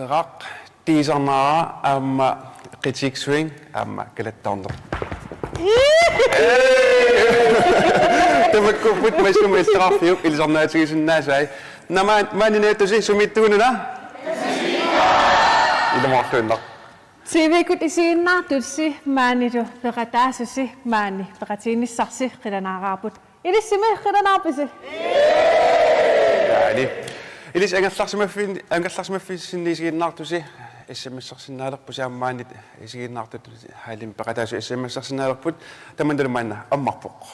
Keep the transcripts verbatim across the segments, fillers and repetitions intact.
Raq, tiisarnara aamma Qitik Swing aamma kalattoorneq. Tamakkuupput Masuma illoqarfiup ilisarnaatigisinnaasai. Naamik, maani naatsusi, sumiittugut una? Ilumoorluinnaq. T V-kkut isiginnaartusi maanilu peqataasusi, maani peqatiinissarsi qilanaaraarput. Ilissi qilanaarpisi? Aali. Ilissi angerlarsimaffin-, angerlarsimaffissinnut isiginnaartusi, S M S-ersinnaalerpusi, aamma maani isiginnaartut hallimi peqataasut S M S-ersinnaalerput, tamannalu maanna ammarpoq.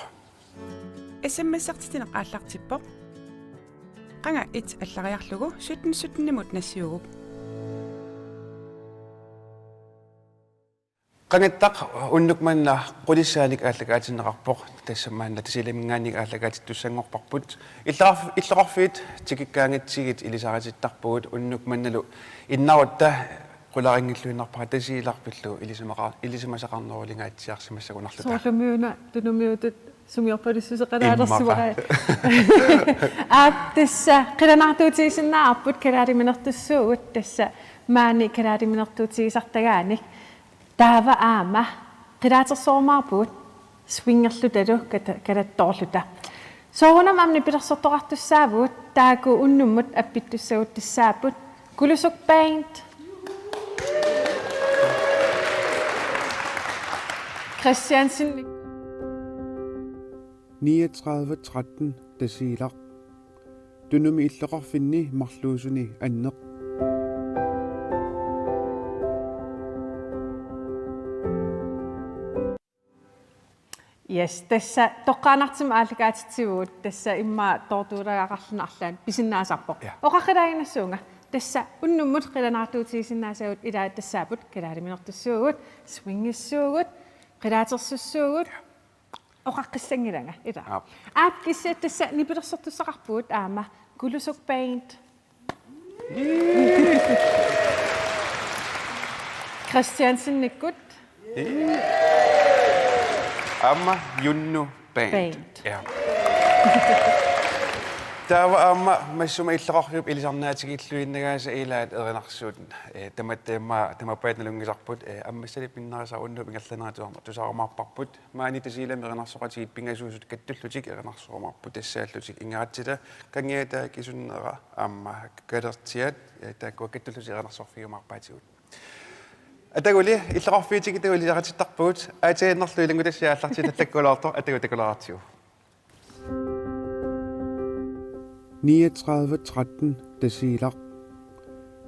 S M S-ertitineq aallartippoq. Qanga et allariarlugu sytten sytten-imut nassiugup. Qangattaq unnuk manna qulissaanik aallakaatinneqarpoq, tassa maanna Tasiilaminngaanniit aallakaatittussanngorparput. Illoqarf-, illoqarfiit tikikkaangatsigit ilisaritittarpugut, unnuk mannalu innarutta qularinngilluinnarpara Tasiilaq pillugu ilisimaqa-, ilisimasaqarnerulingaatsiarsimassagunarluta. Soorlumiuna tunumiutut sumiorpalussuseqalaalersimavai. Immaqa. Aap, tassa qilanaartuutigisinnaavarput kalaaliminertussuugut, tassa maani kalaaliminertuutigisartagaanik. Taava aamma qilaatersoorumaarpugut swingerlutalu kat-, kalattoorluta. Soorunami aamma nipilersortoqartussaavugut, taakku unnummut appittussaguttussaapput Kulusuk Band. Christiansen. Niogtredive tretten, Tasiilaq. Tunumi illoqarfinni marluusuni anneq. Yes, tassa toqqaannartumik aallakaatitsivugut, tassa immaqa toortuulagaqarluni arlaannik pisinnaasarpoq. Ja. Oqaqqilaaginnassuunga, tassa unnummut qilanaartuutigisinnaasagut ilaat tassaapput kalaaliminertussuugut, swingissuugut, qilaatersussuugut, ja. Oqaqqissanngilanga, ilaa. Aap. Aap, kisianni tassa nipilersortussaqarpugut aamma Kulusuk Band. Christiansenikkut. Aamma Junnu Band. Band. Ja. Taava aamma Masuma illoqarfiup ilisarnaatigilluinnagaasa ilaat erinarsuut, eh, tamatta immaqa tamappaat nalunngisarput, eh, ammassalip pinnarisaq unnuup ingerlanerani tusar-, tusaarumaarparput. Maani Tasiilami erinarsoqatigiit pingasuusut kattullutik erinarsorumaarput, tassaallutik Ingeratsila, Kangiataa, Kisunnera aamma Kalertiat, eh, taakkua kattullutik erinarsorfigiumaarpaatigut. Ataguli illoqarfiit tikitut ilisaritittarpagut, aatsaannarlu ilanngutassiaq aallartitallakkuloortoq, atagu takulaartigu. Niogtredive tretten, Tasiilaq.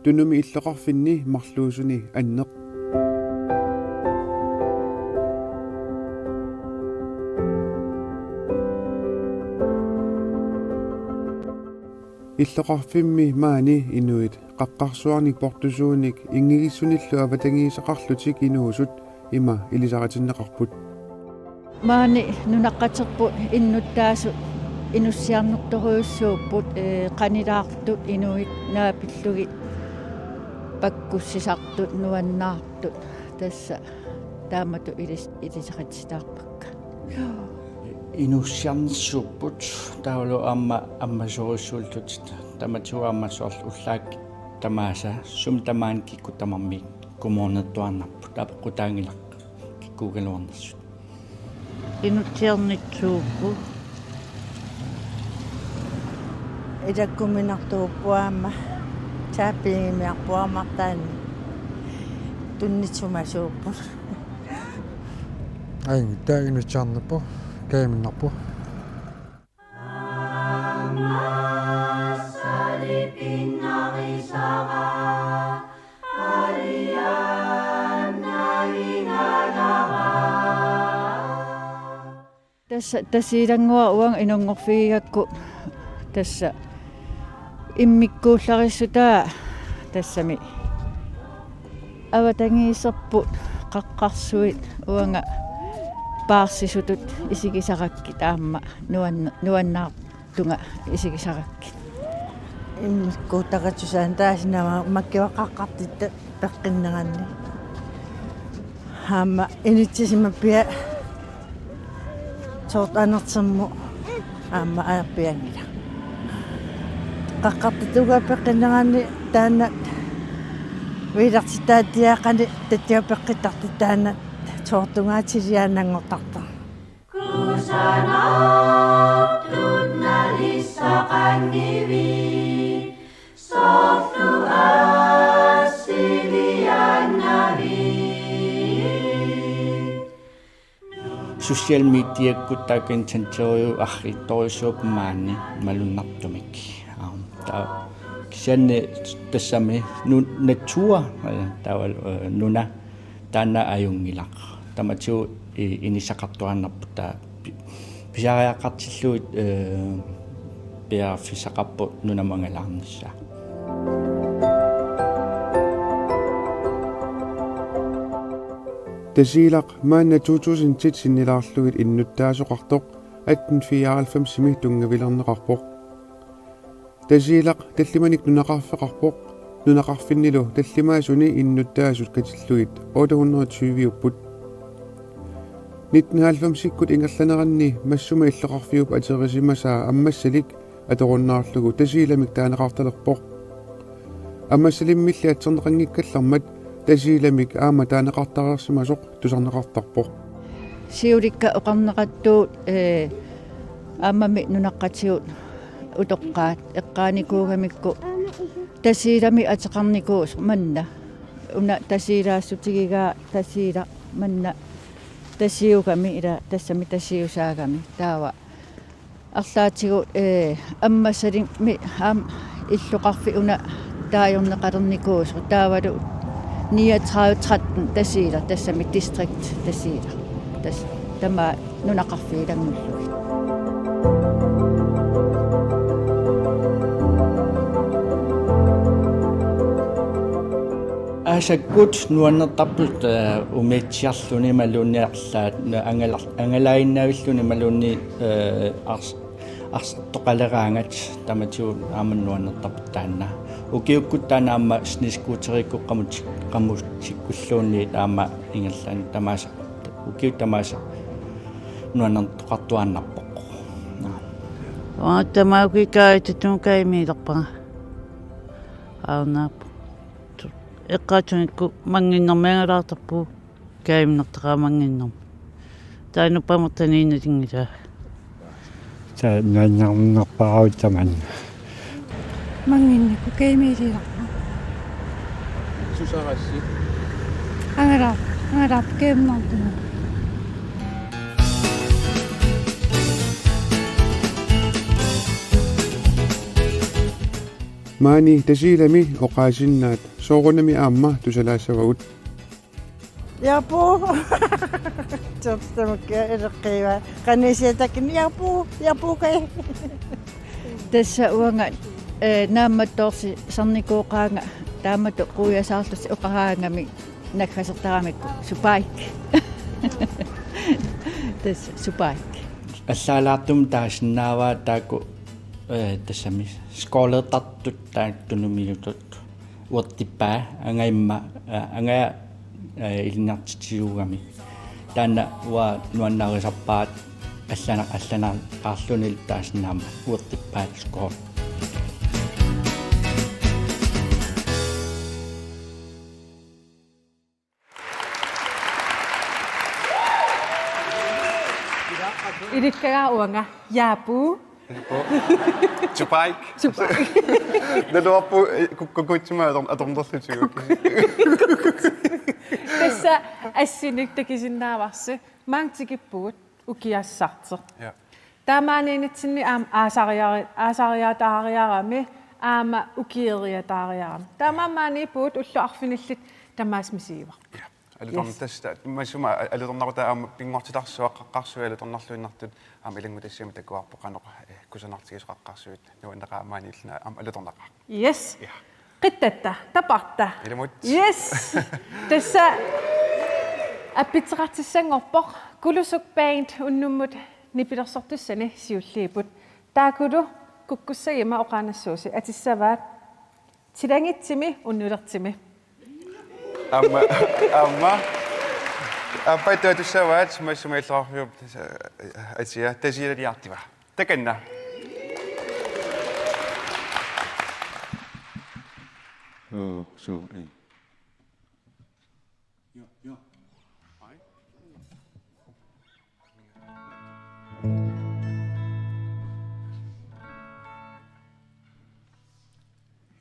Tunumi illoqarfinni marluusuni anneq. Illoqarfimmi maani inuit qaqqarsuarnik portusuunik inngigissunillu avatangiiseqarlutik inuusut ima ilisaritinneqarput. Maani nunaqqaterput innuttaasut inussiarnertorujussuupput, ee, qanilaartut inuit naapillugit pakkussisartut nuannaartut, tassa taamatut ilis-, ilisaritsitaarpakka. Inussiarnersuupput taavalu aamma ammasorujussuullutik, tamatigut aamma soorlu ullaakkut tamaasa sumi tamaani kikkut tamarmik kommunertuarnarput, apeqqutaanngilaq kikkuugaluarnersut. Inutsiarnitsuupput. Ilakkuminartuupput aamma. Saappigiumiarpuarmartaanni tunnitsumasuupput. Ai, taava inutsiarnerput, kajuminnarput. Tassa Tasiilannguaq uanga inunngorfigigakku tassa immikkuullarissutaa tassami avatangiiserput qaqqarsuit uanga paarsisutut isigisarakkit aamma nuann-, nuannaartunga isigisarakkit. Immikkuuttaqatussaanut taasinnaavara makkiuaqqaqqartitta peqqinneranni. Aamma inissisimappiaq soorlu anertermut aamma ajorpianngilaq. Qaqqartittuugaa peqqinneranni taanna Uilartitaatiaaqani tattiapeqqittartitaana toortungaatiliaannanngortarpa. Kusanartut nalissaqanngivi, soorlu assiliaannavi. Social mediakkut taakku Intentoriu arriitsorujussuupput maani malunnartumik. Aam, ta-, kisianni tassami nu-, natur, eh, taava, eh, nuna taanna ajunngilaq. Tamatigut i-, inissaqartuaannarput taava pi-, pisariaqartillugit, eh, piareerfissaqarpoq nunamut angalaarnissaa. Tasiilaq maanna to tusind sinnilaarlugit innuttaasoqartoq atten fireoghalvfemsimi tunngavilerneqarpoq. Tasiilaq tallimanik nunaqarfeqarpoq, nunaqarfinnilu tallimaasuni innuttaasut katillugit otte hundrede og tyve-upput. Nitten halvfemsikkut ingerlaneranni Massuma illoqarfiup aterisimasaa Ammassalik atorunnaarlugu Tasiilamik taaneqartalerpoq. Ammassalimmilli atserneqanngikkallarmat Tasiilamik aamma taaneqartareersimasoq tusarneqartarpoq. Siulikka oqarneqartuut, ee, aammami nunaqqatigut utoqqaat eqqaanikuugamikku Tasiilamik ateqarnikuusoq manna. Una tasiilaassutigigaa Tasiilaq manna tasiugami ila tassami tasiusaagami. Taava arlaatigut, ee, Ammassalimmi aamma illoqarfik una taajorneqalernikuusoq taavalu niogtredive tretten Tasiilaq tassami distrikt Tasiilaq. Tassa tamaat nunaqarfiit ilanngullugit. Aasakkut nuannertarput, eh, umiatsiarluni imaluunniit arlaat, na-, angalar-, angalaaginnavilluni imaluunniit, eh, ars-, arsartoqaleraangat tamatigut aamma nuannertarput taanna. Ukiukkut taanna aamma snescooterikkut qamuti-, qamutsikkulluunniit aamma ingerlaannaq tamaasa, ukiut tamaasa nuannertoqartuaannarpoq. Naa. Uanga tamaat ukiut kaajutittumut kajumiilerpara. Aarnaappoq. Eqqaatsumikku mannginnermi angalaartarpugut. Kajuminartaqaaq mannginnermi. Taanna uppamertaniinnatinngilaa. Taanna nuannernerpaarut tamanna. Mannginnikkut kajumiilerpara. Susaarassi. Angalaar-, angalaarpoq kajuminartumik. Maani Tasiilami oqaasinnaat soorunami aamma tusalaassavagut. Japu. Topstamukkia eleqqiiva. Qanisiatakin japu, japu kai. Tassa uanga, eh, naammattoorsi sarnikooqaanga taamatut quiasaarlusi oqaraangami naggasertaramikku supaik. Tassa supaik. Allaalaartumik taasinnaavaa taakku, eh, tassami skolertartut taakku tunumiutut. Uertippaa, angajamma, eh, angaja, eh, ilinniartitsiguugami. Taanna uanga nuannarisarpara allana-, allanaqarluni taasinnaammat uertippaat score. Ilikkagaara uanga. Japu. Supaik. Supaik. Naluarput, eh, ku-, kukuitsima ator-, atornerlutigu. Tassa assinik takusinnaavarsi. Maanga tikippugut ukiassartik. Ja. Taamaaniinnitsinni aamma aasariaari-, aasariataariarami aamma ukieriataariarami. Taamaammaaniippugut ullut arfinillit tamaasa misigivarput. Ja. Alutorn-, yes. Tassa, Massuma a-, alutornaqutaa aamma pinngortitarsuaq qaqqarsuit alutornarluinnartut aamma ilanngutassiami takuarput qanoq, eh, kusanartigisoq qaqqarsuit nuanneqaaq maaniilluni aamma alutornaqaaq. Yes. Ja. Qittatta, taparta. Ilumut. Yes. Tassa appitseqartissanngorpoq Kulusuk Band unnummut nipilersortussani siulliupput. Taakkulu kukkussaguma oqaannassuusi atissavaat Tilangitsimi unnulertimi. Aamma, aamma. Aappaattut atussavaat Massuma illoqarfiup, eh, atia Tasiilaliartiva. Takanna. Joo, suu, ei.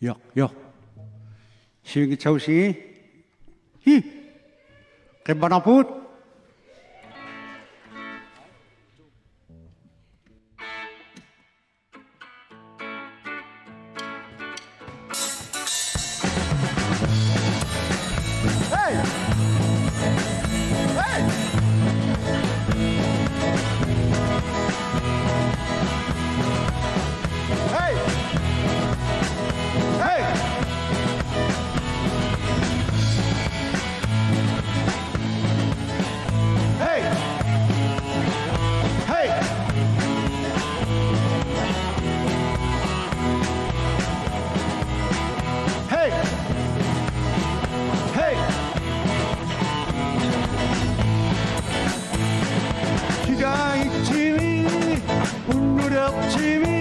Joo, joo. Sivikitsagusigit. Hi. Qimmanarpugut. Hey! Hey! Hey! Hey! Hey! Hey! Hey! Hey! Kigaangitsimi, unnulertimi,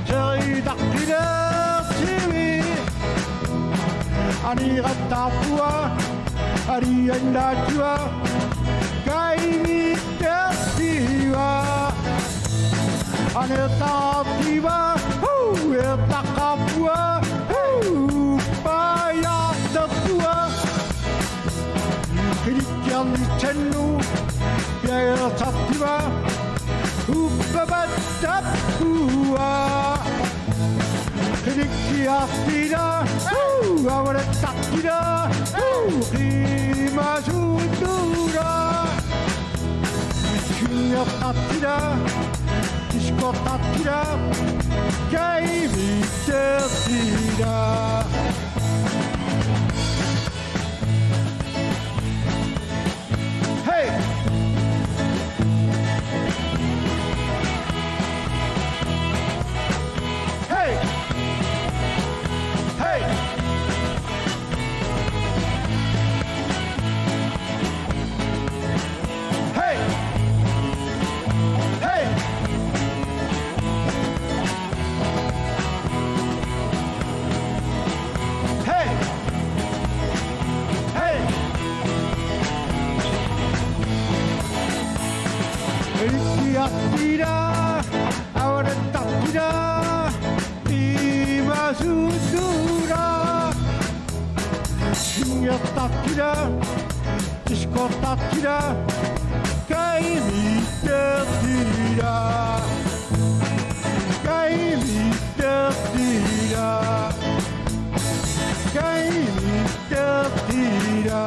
seritaqqilertimi. Anigattaarpunga, aliannaatsunga, kaivittertiiva. Anertartiiva, huu, ertaqarpunga, huu, pajartarpunga. Qilikkiarnitsannu piareersartiiva, uppapattaarpunga. Qilikkiartiiva, huu, avalattartiiva, huu, qiimasuuttuuva. Syngertartiiva, diskortartiiva, kaivittertiiva. Hey! Hey! Hey! Hey! Hey! Hey! Hey! Qilikkiartiiva, avalattartiiva, qiimasuuttuuva. Syngertartiiva, diskortartiiva, kaivittertiiva. Kaivittertiiva. Kaivittertiiva.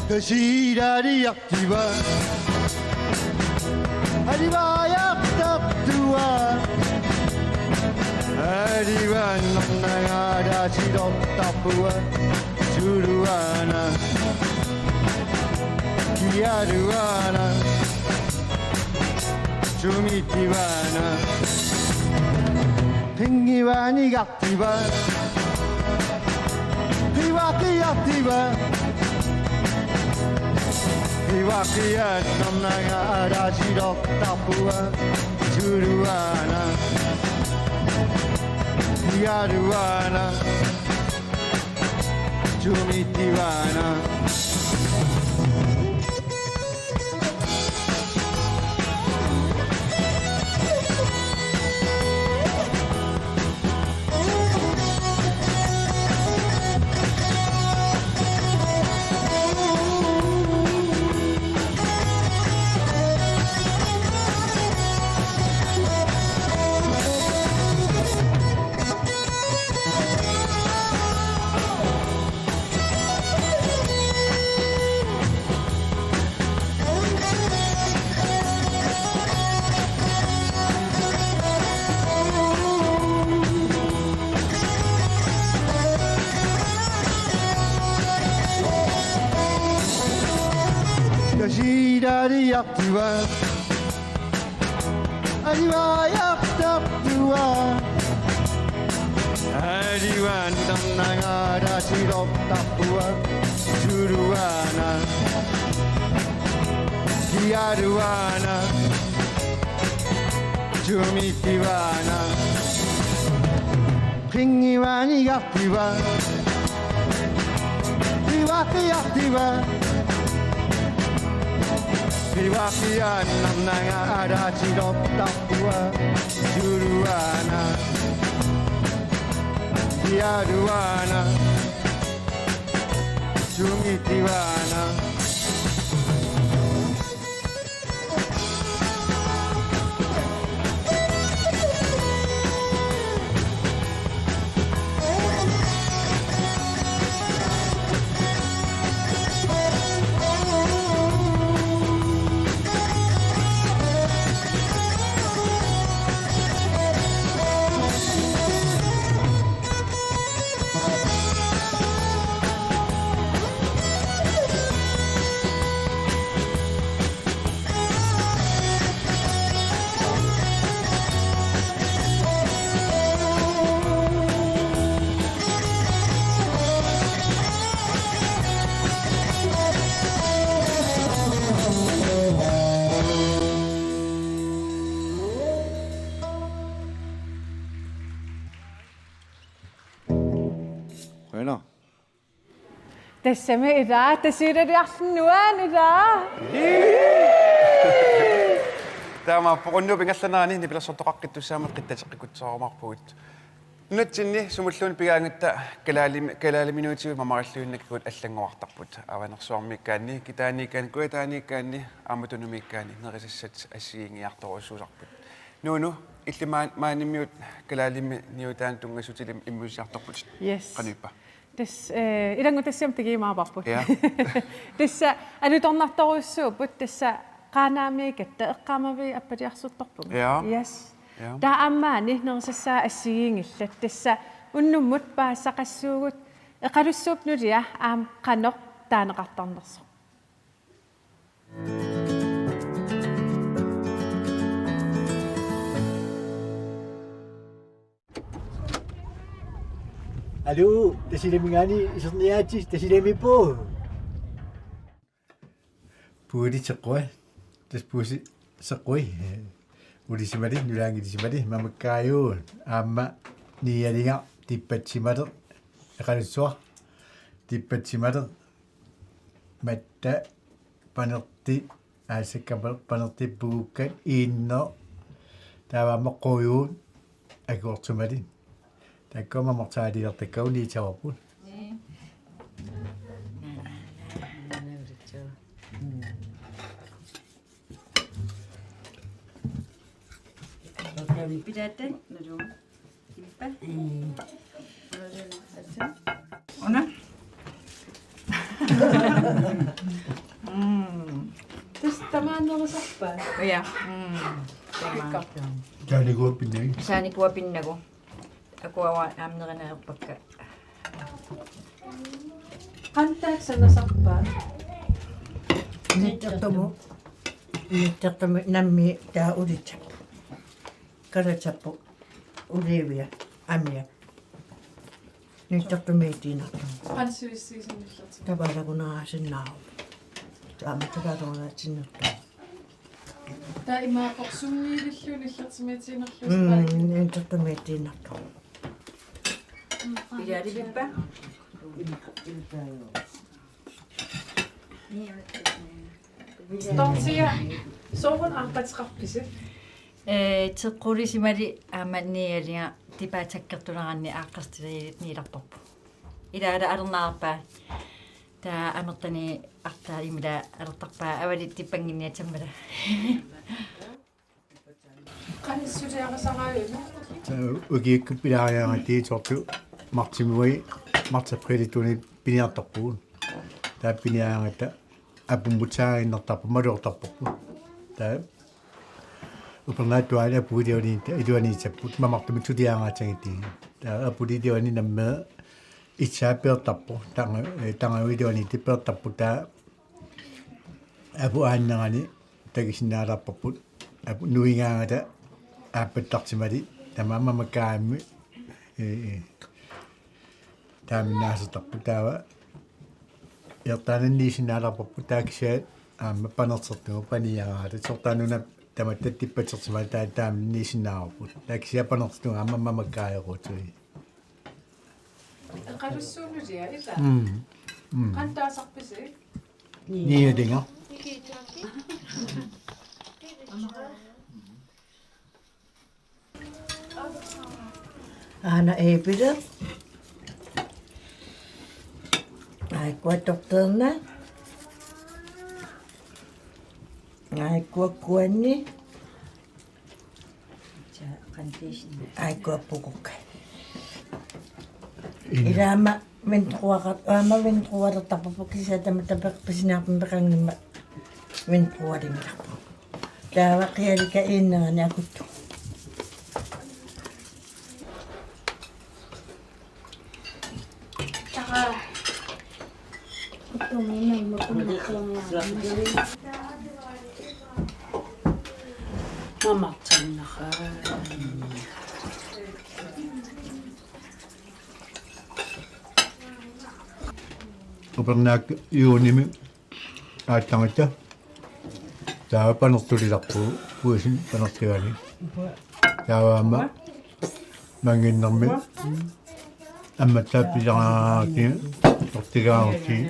Kasiilaliartiiva. Alivajartartuua. Alivaannarnanga ataasilortarpunga. Suluana. Kialuana. Sumiittuana. Qingivaanigartiiva. Qivaqiartiiva. Qivaqiannarnanga ataasilortarpunga. Suluana. Kialuana. Sumiittuana. Kasiilaliartiiva. Alivaajaqtartua. Alivaannarnanga ataatsiloortarpua. Tuluana. Kialuana. Tumitivaana. Qingivaanigartiva. Qivaqiartiva. Qivaqiaannarnanga ataatsiloortarpua. Tuluana. Kialuana. Tumitivaana. Qujanaq. Tassami ila Tasiilami arlunnuan ila. Taamaappoq unnuup ingerlanerani nipilersortoqaqqittussaammat qittateqqikkutsoorumaarpugut. Nunatsinni sumulluunniit pigaangatta kalaalimi-, kalaaliminuutigut mamarilluinnakkagut allanngorartarput. Avanersuarmiikkaanni, Kitaaniikkaanni, Kujataaniikkaanni, aamma Tunumiikkaanni nerisassat assigiinngiiartorujussuusarput. Nuunu, illit maan-, maanimiut kalaalimiut niutaanut tunngasutilik immiussiartorputit. Yes. Qanoq ippa? Tassa, eh, ilanngutassiamik takuumaavarput. Ja. Tassa alutornartorujussuupput, tassa Qaanaamiikkatta eqqaamaviit appaliarsortarpunga. Ja. Yes. Ja. Taava aamma nerisassat assigiinngillat. Tassa unnummut paasisaqassuugut Eqalussuup nulia aamma qanoq taaneqartarnersoq. Aluu, Tasiilaminngaanniit iserniaatsit, Tasiilamiippoq. Puulit seqqui. Tassa puusit seqqui. Ulisimalik, nulaanngilisimalik, mamakkaajuu, aamma niialinga, tippatsimalik, Eqalussuaq, tippatsimalik, Matta, Panertik, aasakkap Panertik, Pugukkat, Iinneq, taava aamma Quujuut, akuersimalik. Taakku mamartaaliortakkagut niisavarput. Pilaata, nalu. Kimpa. Una. Mm. Tassa tamaani nerisarpa? Ja. Mm. Taanikuuppinnagu. Taanikuuppinnagu. Akuava aamma nerinerpakka. Qanoq taakku sanasarpa? Nittartumut. Nittartumut nammineq taava ulitsapput. Kalatsapput. Olivia. Amia. Nittartumiittiinnartumut. Qanoq suliassavisinnaallutit? Tapaalakunaasinnaavoq. Taama tapaalakunaasinnaavoq. Taava imaappoq summiilluunniit nillertumiitiinnarlugu. Mm, nillertumiitiinnarlugu. Ilaalivippa? Tortia, sooruna aaqqateqarpisi? Ee, teqqulisimalik aamma niialinga tipaat sakkortuneranni aaqqartililit niilerparput. Ilaala alernaarpaa. Taava amertani artaa imila alertarpaa avali tippannginniassammata. Qanoq suliarisaraavit? Taava ukiukkut pilaariaangatta soorlu martsimuit martsaprilittunik piniartarpugut. Taava piniaangatta apummut saaginnartarput maluartarparput. Taava upernaatsuaani apugut iluani-, iluaniissapput mamartumik suliaangaatsanngitsigit. Taava aputit iluani nammineq issaat peertarput, tanga-, eh, tangaviit iluaniittut peertarput, taava aput aannerani takusinnaalerparput, aput nuigaangata aappattartimali tamaat mamakkaarami, ee, taamaallaat asertarput taava. Ertaananniisinnaalaarparput taaksia aamma panertertugut paniaraata. Sortaanuna tamatta tippatsertimaat taa-, taamaallaat niisinnaavarput. Taaksia panertertugut aamma mamakkaareruutui. Eqalussuunulia ila. Mm. Mm. Qantaasarpisi? Nialinga. Aana Eepile. Aikkua Torteerna. Aikkua Kuanni. Aikkua Pukukka. Ina. Ilaama Vindruaqa-, aamma Vindrualertarparput kisianni tamatta peq-, pisiniarfimmi peqanngimmat Vindrualinngilarput. Taava qialika iinnerani akuttugut. Mamartannaqa. Upernaaq juunimi aatsaaginnarlugu. Taava panertulilerpugut, puisin panertuani. Taava aamma mannginnermi ammattaat pisaraangaarlutik, tortigaarlutik.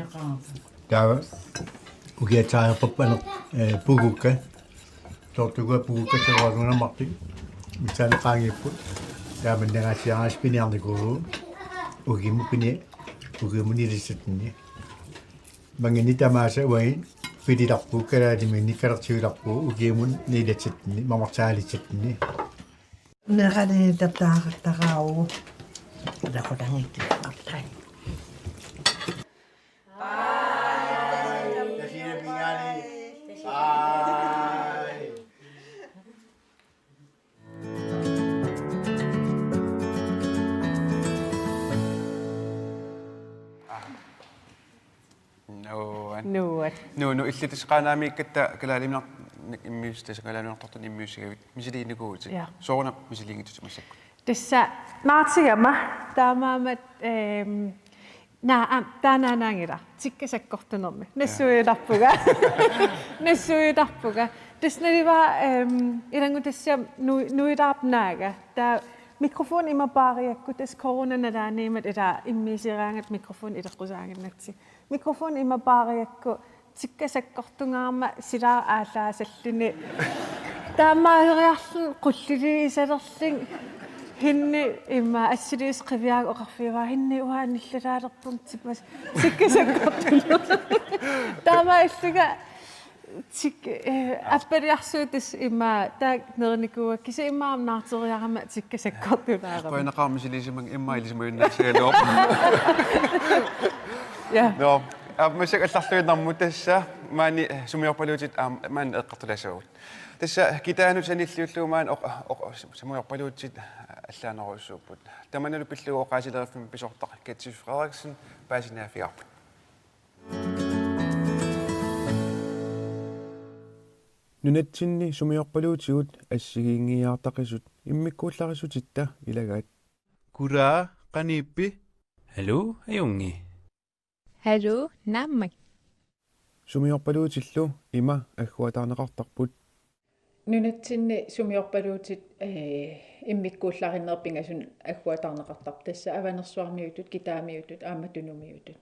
Taava ukiatsiarput paner-, ee, Pukukka. Soorlu ukua Pukukka soorunami martik. Missaani qaangiupput. Taamannangaatsiaraangat piniarnikuuvugut. Ukiumut pini-, ukiumut nilissatsinnit. Mannginneq tamaasa uagut pililerpugut, kalaalimiinnik kalertigilerpugut ukiumut nilissatsinnit, mamarsaalissatsinnit. Neqalinitap taaqattaraavoq. Taqutanngikkiartai. Nuann. Nuann. Nuunu, illit tassa Qaanaamiikkatta kalaaliminernik immius-, tassa kalaaliminertartunik immiussigavit, misiliinikuuvutit. Ja. Soorunami misiliinngitsutsit massakkut? Tassa naartigama taamaammat, ehm, naa-, am-, taannaannaanngilaq tikka sakkortunermi. Ja. Nassuiulerpunga. Nassuiulerpunga. Tassa naluara, ehm, ilanngullugit tassa nu-, nuilaarp naaga. Taava mikrofoni ima paarigakku tassa corona nalaaniimmat ilaa immiusseraangatta mikrofoni ileqqusaaginnatsigit. Mikrofoni ima paarigakku tikka sakkortungaarmat silaaq aallaasalluni. Taamaaseriarluni qulliliisalerlunga Henni ima assiliisoq qiviaraanni oqarfigaara Henni uanga nillalaalerpunga tipas tikka sakkortunermi. Taamaallunga tik-, eh, appaliarsuutas ima taakku nerinikuuakka kisianni ima naarteriarama tikka sakkortulaarami. Qujanaqaaq misiliisimannga ima ilisimajunnaassagaluarpoq. Ja. Nå, aamma massakkut allarluinnarmut tassa maani sumiorpaluutit aamma maani eqqartulaassavagut. Tassa Kitaanut sanilliullugu maani oq-, oq-, sumiorpaluutit allaanerujussuupput. Tamannalu pillugu oqaasileriffimmi pisortaq Ketty Frederiksen paasiniaaffigaarput. Nunatsinni sumiorpaluutigut assigiinngiiaartaqisut immikkuullarissutitta ilagaat. Kuraa, qaniippi? Haluu, ajunngi. Haluu, naammat. Sumiorpaluutillu ima agguataarneqartarput. Nunatsinni sumiorpaluutit, ee, immikkuullarinneq pingasunut agguataarneqartarput. Tassa Avanersuarmiutut, Kitaamiutut, aamma Tunumiutut.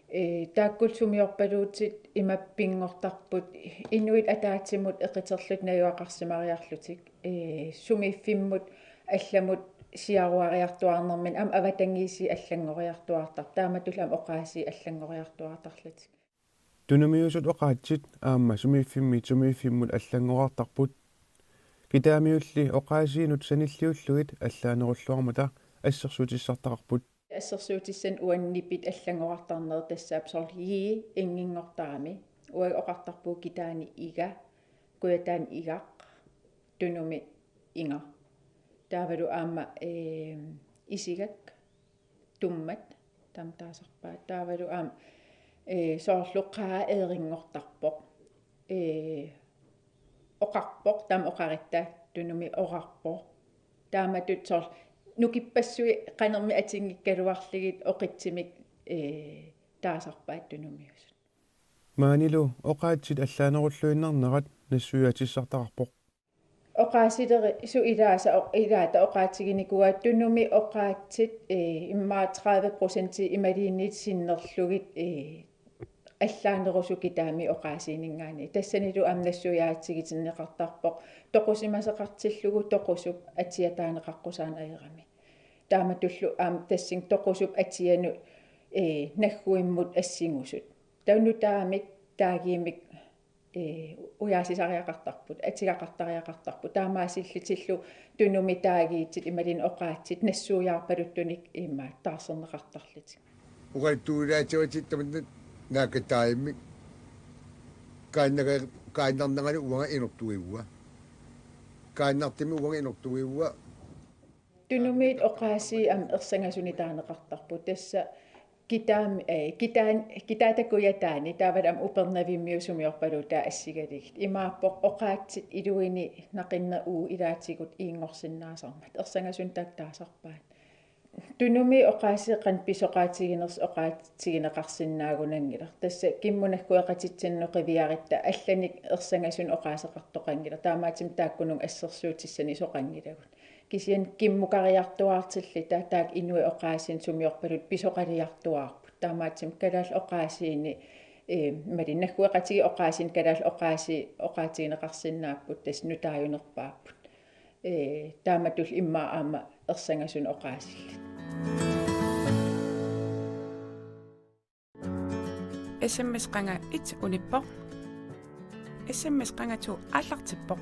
Ee, taakkulu sumiorpaluutit ima pinngortarput inuit ataatsimut eqiterlutik najugaqarsimariarlutik. Ee, sumiiffimmut allamut siaruariartuaarnerminni aamma avatangiisinik allanngoriartuaartarput. Taamatullu aamma oqaasii allanngoriartuaartarlutik. Tunumiusut oqaatsit aamma sumiiffimmiit sumiiffimmut allanngorartarput. Kitaamiulli oqaasiinut sanilliullugit allaanerulluarmata assersuutissartaqarput. Assersuutissanik uannut nipit allanngorartarnerat tassaapput soorlu J inginngortarami. Uagut oqartarpugut Kitaani iga, Kujataani igaq, Tunumi inga. Taavalu aamma, ee, isigak, tummat, taama taasarpaat. Taavalu aamma, ee, soorlu qaa eerinngortarpoq. Ee, oqarpoq, taama oqaritta, Tunumi oqarpoq. Taamatut soorlu nukippassuit qanermik atinngikkaluarlugit oqitsimik, ee, taasarpaat tunumiusut. Maanilu oqaatsit allaanerulluinnarnerat nassuiaatissartaqarpoq. Oqaasilerisut ilaasa oq-, ilaata oqaatsiginikuuaat tunumi oqaatsit, ee, immaqa tredive procent imaluunniit sinnerlugit, ee, allaanerusut kitaami oqaasiininngaanniit. Tassanilu aamma nassuiaatigitinneqartarpoq. Toqusimasoqartillugu toqusup atia taaneqaqqusaaneq ajorami. Taamatullu aamma tassani toqusup atianut, ee, nagguimmut assingusut. Taava nutaamik taagiimmik, ee, ujaasisariaqartarput, atigaqartariaqartarput. Taamaasillutillu tunumi taagiitsit imaluunniit oqaatsit nassuiaarpaluttunik ima taarserneqartarlutik. Oqaluttuulaatigaluarlutit tamanna naakataajimmik kaannaga-, kaannarnerani uanga inortuivunga. Kaannartumik uanga inortuivunga. Tunumiit oqaasii aamma ersangasunik taaneqartarput. Tassa kitaam-, ee, kitaan-, kitaata kujataani taavalu aamma Upernavimmiut sumiorpaluutai assigalugit. Imaappoq oqaatsit iluini naqinneq uagut ilaatigut iinngorsinnaasarmat. Ersangasunik taakku taasarpaat. Tunumi oqaasii qanoq pisoqaatiginersut oqaatigineqarsinnaagunanngilaq. Tassa kimmut naggueqatitsinnut qiviaritta allanik ersangasunik oqaaseqartoqanngilaq. Taamaattumik taakkununnga assersuutissanik soqanngilagut. Kisianni kimmukariartuaartilluta taakku inuit oqaasiinik sumiorpaluttut pisoqaliartuaarput. Taamaattumik kalaallit oqaasiini, ee, imaluunniit naggueqatigiit oqaasiinik kalaallit oqaasii oqaatigineqarsinnaapput tassa nutaajunerpaapput. Ee, taamatullu immaqa aamma ersangasunik oqaasillutik. S M S qanga et unippoq. S M S qanga to aallartippoq.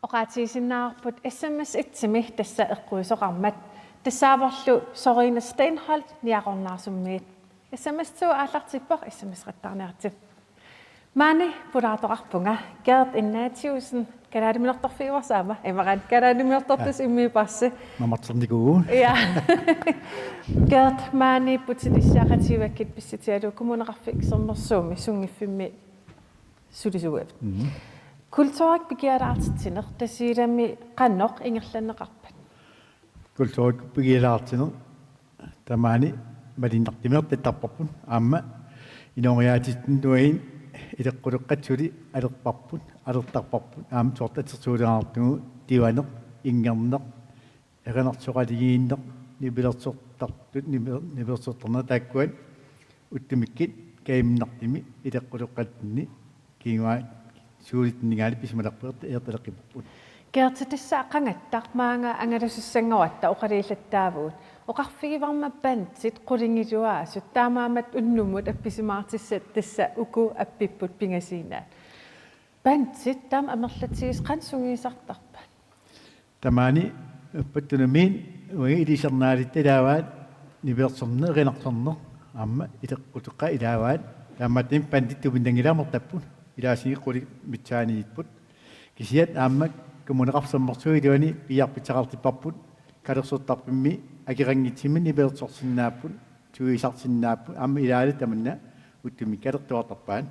Oqaatigisinnaavarput S M S et-imi tassa eqquisoqarmat. Tassaavorlu Soriina Steenholdt Niaqornaarsummiit. S M S to aallartippoq, S M S-eqattaarniaritsi. Maani pulaartoqarpunga Gert Ignatiussen, kalaaliminortorfiuarsi aamma, immaqa kalaaliminortortusi immiippaarsi. Mamarternikuuvugut. Ja. Gert, maani Putsit Issiaqatigivakkit pissutigalugu Kommuneqarfik Sermersuumi sunngiffimmi sulisuugavit. Mhm. Kulturik pikialaartitsineq Tasiilami qanoq ingerlanneqarpat? Kulturik pikialaartitsineq tamaani malunnartumik atortarparput, aamma inooriaatsitsinnuit ileqquleqqat suli alerparput, alertarparput, aamma soorlu atorsuuleqartugut tivaneq, inngerneq, erinarsoqaligiinneq, nipilersortartut, nipi-, nipilersortarneq taakkuat ullumikkut kajuminnartumik ileqquleqqatsinni kinguaat suulitsinninngaanniit pisimalerput eertaleqqipparput. Gert, tassa qangattaq maanga angalassussanngoratta oqaluullattaavugut. Oqarfigivarma bandit qulingiluaasut, taamaammat unnummut appisimaartussat tassa uku appipput pingasuunaat. Bandit taama amerlatigisut qanoq sungiusartarpat? Tamaani uppattunumiin uagut ilisarnaalitta ilaavaat nipilersorneq, erinarsorneq, aamma ileqquleqqat ilaavaat, taamaattumik bandit tupinnanngillat amerlapput, ilaasunik qulit missaaniipput. Kisianni aamma Kommuneqarfik Sermersuup iluani piiarpissaqartipparput, kalersortarfimmi akeqanngitsumik nipilersorsinnaapput, suiisarsinnaapput, aamma ilaallu tamanna ullumikkut alertuartarpaat.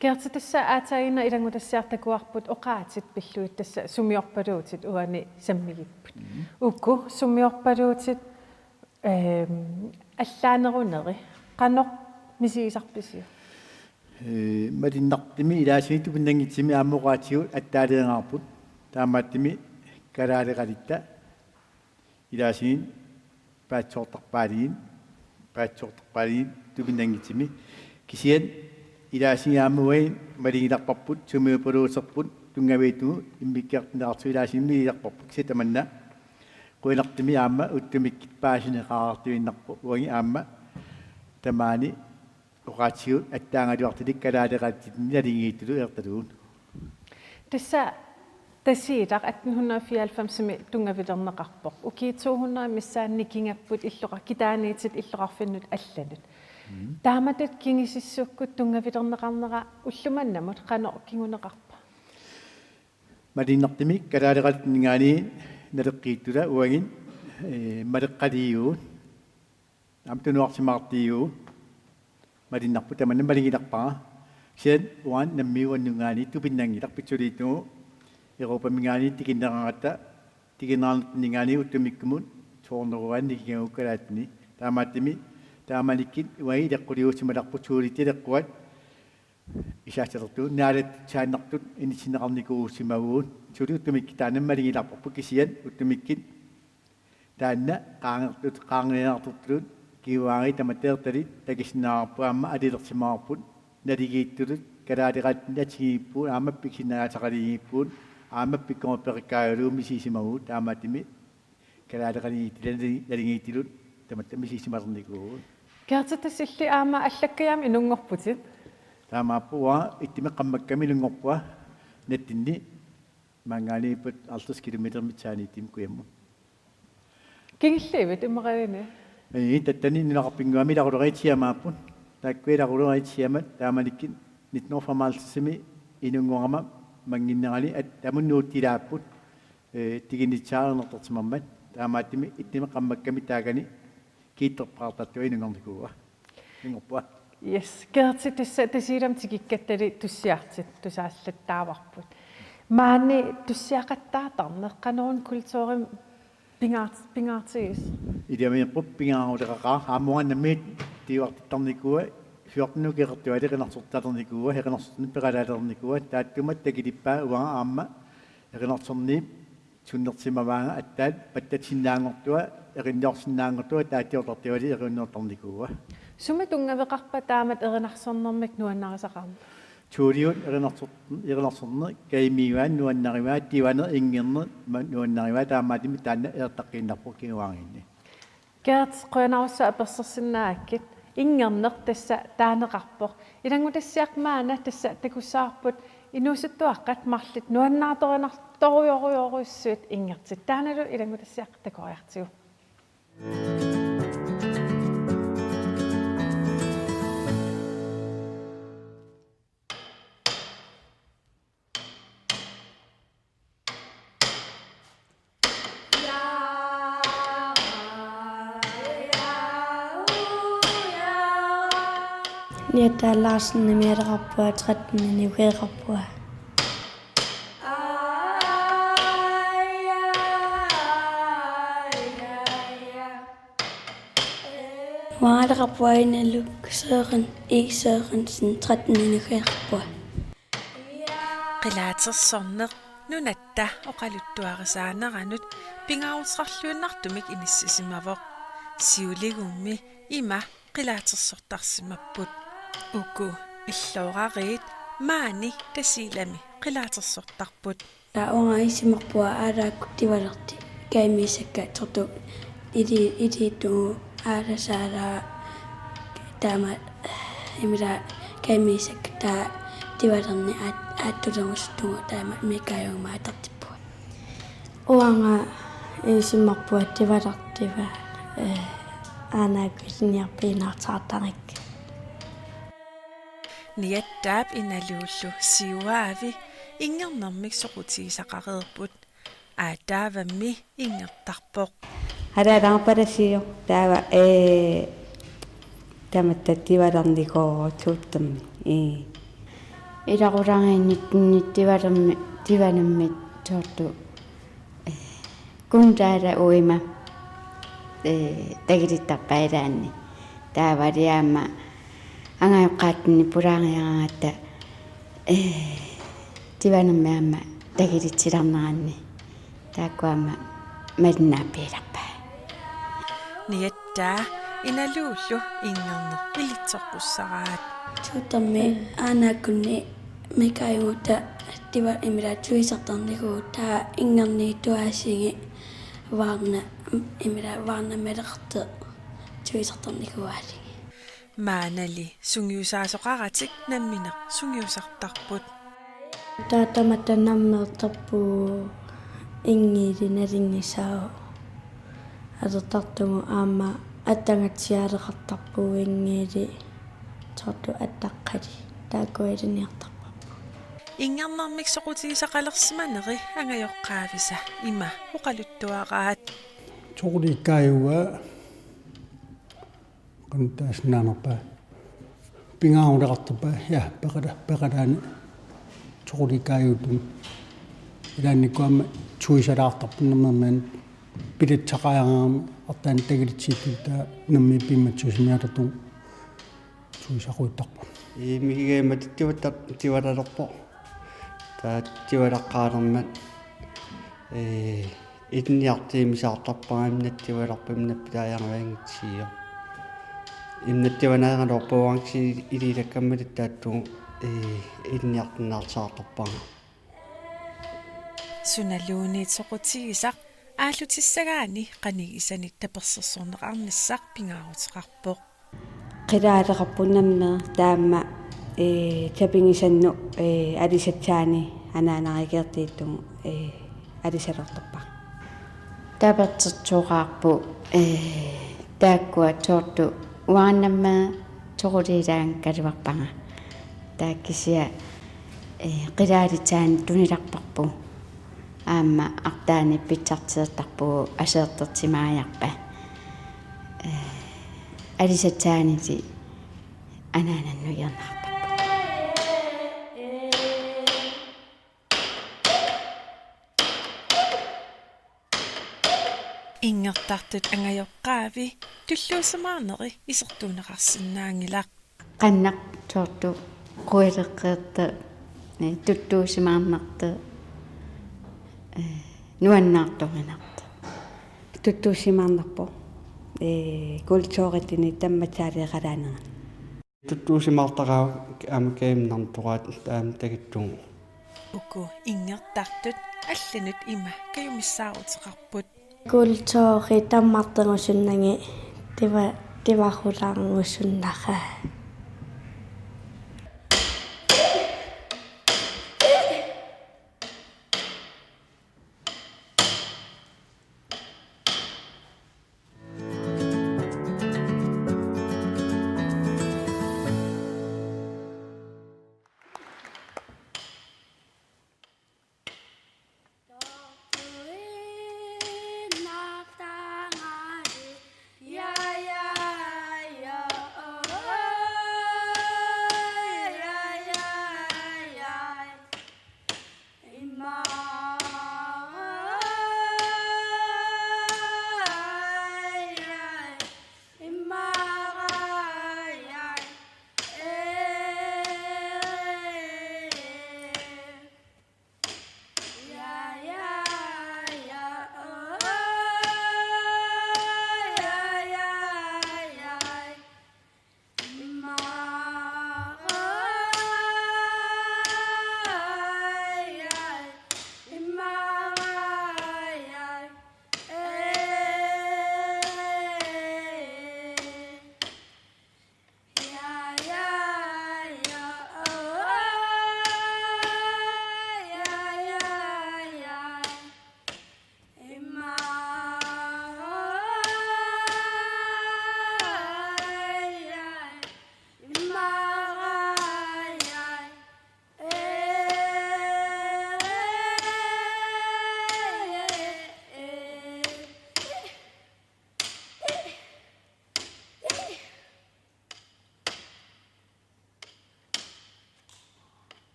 Gert, tassa aatsaannguaq ilanngutassiaq takuarput oqaatsit pillugit tassa sumiorpaluutit uani sammigipput. Mhm. Uku sumiorpaluutit, ehm, allaaneruneri qanoq misigisarpisiuk? Ee, malunnartumik ilaasunik tupinnanngitsumik aamma oqaatsigut attaaliinnarput. Taamaattumik kalaaleqalitta ilaasunik paatsoortarpaaluit, paatsoortarpaaluit tupinnanngitsumik. Kisianni ilaasunik aamma uagut malugilerparput, sumiorpaluuserput tunngaviup immikkut neqartut ilaasunik malugilerparput. Kisianni tamanna qujanartumik aamma ullumikkut paasineqareertuinnarpoq, uagut aamma tamaani oqaatsigut attaagaluartunik kalaaleqatitsinnut naligiittutut eertalugu. Tassa Tasiilaq atten hundrede fireoghalvfemsimi tunngavilerneqarpoq. Ukiut to hundrede missaanni nikingapput illoqa-, kitaaniittut illoqarfinnut allanut. Mhm. Taamatut kingusissukkut tunngavilerneqarnera ulloq mannamut qanoq kinguneqarpa? Malunnartumik kalaaleqatitsinnut naleqqiittuta uagut, ee, maleqqaliivugut. Aamma tunuarsimaartiivugut. Malunnarpoq tamanna malugilerpara. Sen uan nammiuannungaani tupinnanngilaq pitsuliittugu Europaminngaani tikinneraratta tikinnerarninngaani ullumikkumut soorneruaanni nikingagu kalaallinit. Taamaattumik taamanikkut uagut ileqquliuussimalerput suulitta ileqquat isaassalertut naalatsaannartut inissinneqarnikuuvugut. Suli ullumikkut taanna malingilaarparput kisianni ullumikkut taanna qaangertut qaangiinnartortut kinguaariit tamatta ertalit takusinnaavarput aamma alilersimavarput naligiittulut kalaaleqatigiipput aamma piksinnaagassaqaligiipput aamma pikkorippeqakkaalugu misigisimavagut taamaattumik kalaaleqatigiittulut naligiittulut tamatta misigisimallernikuuvugut. Gertrud, tassa illit aamma allakkajaammik inunngorputit? Taamaappoq, uanga ittumik qammakkami inunngorpunga nattunni maanngaanniipput halvtreds kilometer mitsaaniittumik kujammut. Kingulliuvit immaqaluunniit? Ii, tassani nunaqarfimminngaanniit ilaqutariit siamaapput. Taakkua ilaqutariit siamat taamanikkut nitten hundrede og femoghalvtreds inunngorama mannginnerani at tamunnuuttilaapput. Ee, tikinnissaat ernertorsimammat. Taamaattumik ittumik qammakkami taakani kiittorpaartartua inunngornikuuvunga. Inunngorpunga. Yes, Gertrud, tassa Tasiilami tikikkattali tussiartit tusaallattaavarput. Maani tussiaqattaartarneq qanoruna kulturimik pingaart-, pingaartigisoq? Ilaminerput pingaaruteqaqaaq, aamma uanga nammineq tigusartittarnikuuvunga, fjorten ukiup qeqertualu erinarsortittarnikuuvunga, erinarsornermik peqalaalernikuuvunga, taattumik takutippaa uanga aamma erinarsornermik sunnersimavaanga aatsaat pattasinnaanngortunga, erinarsorsinnaanngortunga, taattiortartuali erinarsortarnikuuvunga. Sumi tunngaveqarpa taamatut erinarsornermik nuannarisaqarneq? Suuliuna erinarsor-, erinarsorneq, kajumiuaat, nuannarivaat, tivaneq, inngerneq, ma-, nuannarivaat, taamaattumik taanna eqqarsaatigiinnarpoq kinguaariinni. Gert, qujanarsuaq apersorsinnaagakkit. Inngerneq tassa taaneqarpoq. Ilanngutassiaq maanna tassa takussavarput inuusuttuaqqat marluk nuannaartorinartorujorujorujussuit inngertut. Taannalu ilanngutassiaq takoriartigu. Niatta Larsen nimialeqarpunga, tretten-iniukeqarpunga. Uangaleqarpunga Inaluk Søren E. Sørensen, tretten-iniukeqarpunga. Qilaatersorneq nunatta oqaluttuarisaaneranut pingaaruteqarluinnartumik inissisimavoq. Siuligummi ima qilaatersortarsimapput. Uku illoorariit maani Tasiilami qilaatersortarput. Taava uanga isumaqarpunga aalakkut tivalertut kajumiussakka tortu ili-, iliittugu aalasaala taama imila kajumiussakka taava tivalerneq aat-, aattulerusuttugu taama Mikajuup aamma atortippunga. Uanga isumaqarpunga tivalertua, ee, aanaakkullu niarpiinaartartariga. Niattaap Inalullu siuaavi inngernermik soqutigisaqareerput. Aataavammi inngertarpoq. Halaalaarpalasiu taava, ee, tamatta tivalernikuuvoq suuttummi. Ee. Ilaqutariinni tivalermi-, tivanermik soorlu, ee, Kuntaala uima, ee, takutittarpaa ilaanni. Taavali aamma angajoqqaatsinni pulaariaraangatta, ee, tivanermik aamma takulitsilaarneranni. Taakku aamma malinnaaffigilerpai. Niattaap Inalullu inngerneq ilitsoqqussaraat. Suuttummi aanaakkunni Mikajuup aamma tiva imila tuisartarnikuuvoq taava inngerniittuaasiigi Varna imila Varna maleqartoq tuisartarnikuuaasiigi. Maannali sungiusaasoqaratik nammineq sungiusartarput. Taava tamatta nammeertarpugut Ingiili nalunngisaavoq. Atortartugut aamma attagatsigaleqartarpugut Ingiili soorlu attaqqali. Taakku ilinniartarparput. Inngernermik soqutigisaqalersimaneri angajoqqaavisa ima oqaluttuaraat. Soqutigikkaajugaa. Qanoq taasinnaanarpa? pingaaruteqartarpaa, ja, peqala-, peqalaani toquliikaajuutut. Ilaannikkut aamma tuisalaartarput nammineq piletsaqqajaarami artaanni takilitsiittut taava nammineq piumassuseq miatartugu tuisaqujuttarput. Ii, mikigaammat tivatta-, tivalalerpoq. Taava tivalaqqaalermat, ee, ilinniartimisaartarpara imnattivalerpoq imnappilaajaruanngitsioq. Imnattivanaajaluarpoq uangaksi iliilakkammat taattugu, ee, ilinniartinnaarsaartarpara. Sunaluunniit soqutigisaq aallutissagaanni qanigisanik tapersersorneqarnissaq pingaaruteqarpoq. Qilaaleqarpoq nammineq taama, ee, tapigisannut, ee, alisatsaani anaanarikeertiittugu, ee, alisaloortarpara. Tapersersoqarpoq, ee, taakkua soorlu uannamma toquliilaanngikkaluarpara. Taava kisianni, ee, qilaalitsaani tunilerparput. Aamma artaanni pitsartilertarpugut asertersimaajarpa. Ee, alisatsaaniti anaanannujernartarput. Inngertartut angajoqqaavi tulluusimaarneri isertuunneqarsinnaanngilaq. Qanoq soorlu quileqqeertoq, ee, tuttuusimaarnartoq, ee, nuannaartuminartoq. Tuttuusimaarnarpoq, ee, kulturitini tammatsaaleeqalaanerani. Tuttuusimaartaqaaq aamma kajuminartoraat aamma takittugu. Uku inngertartut allanut ima kajumissaaruteqarput. Kulturi tammarterusunnagit tiva-, tivarulaarnerusunnaraat.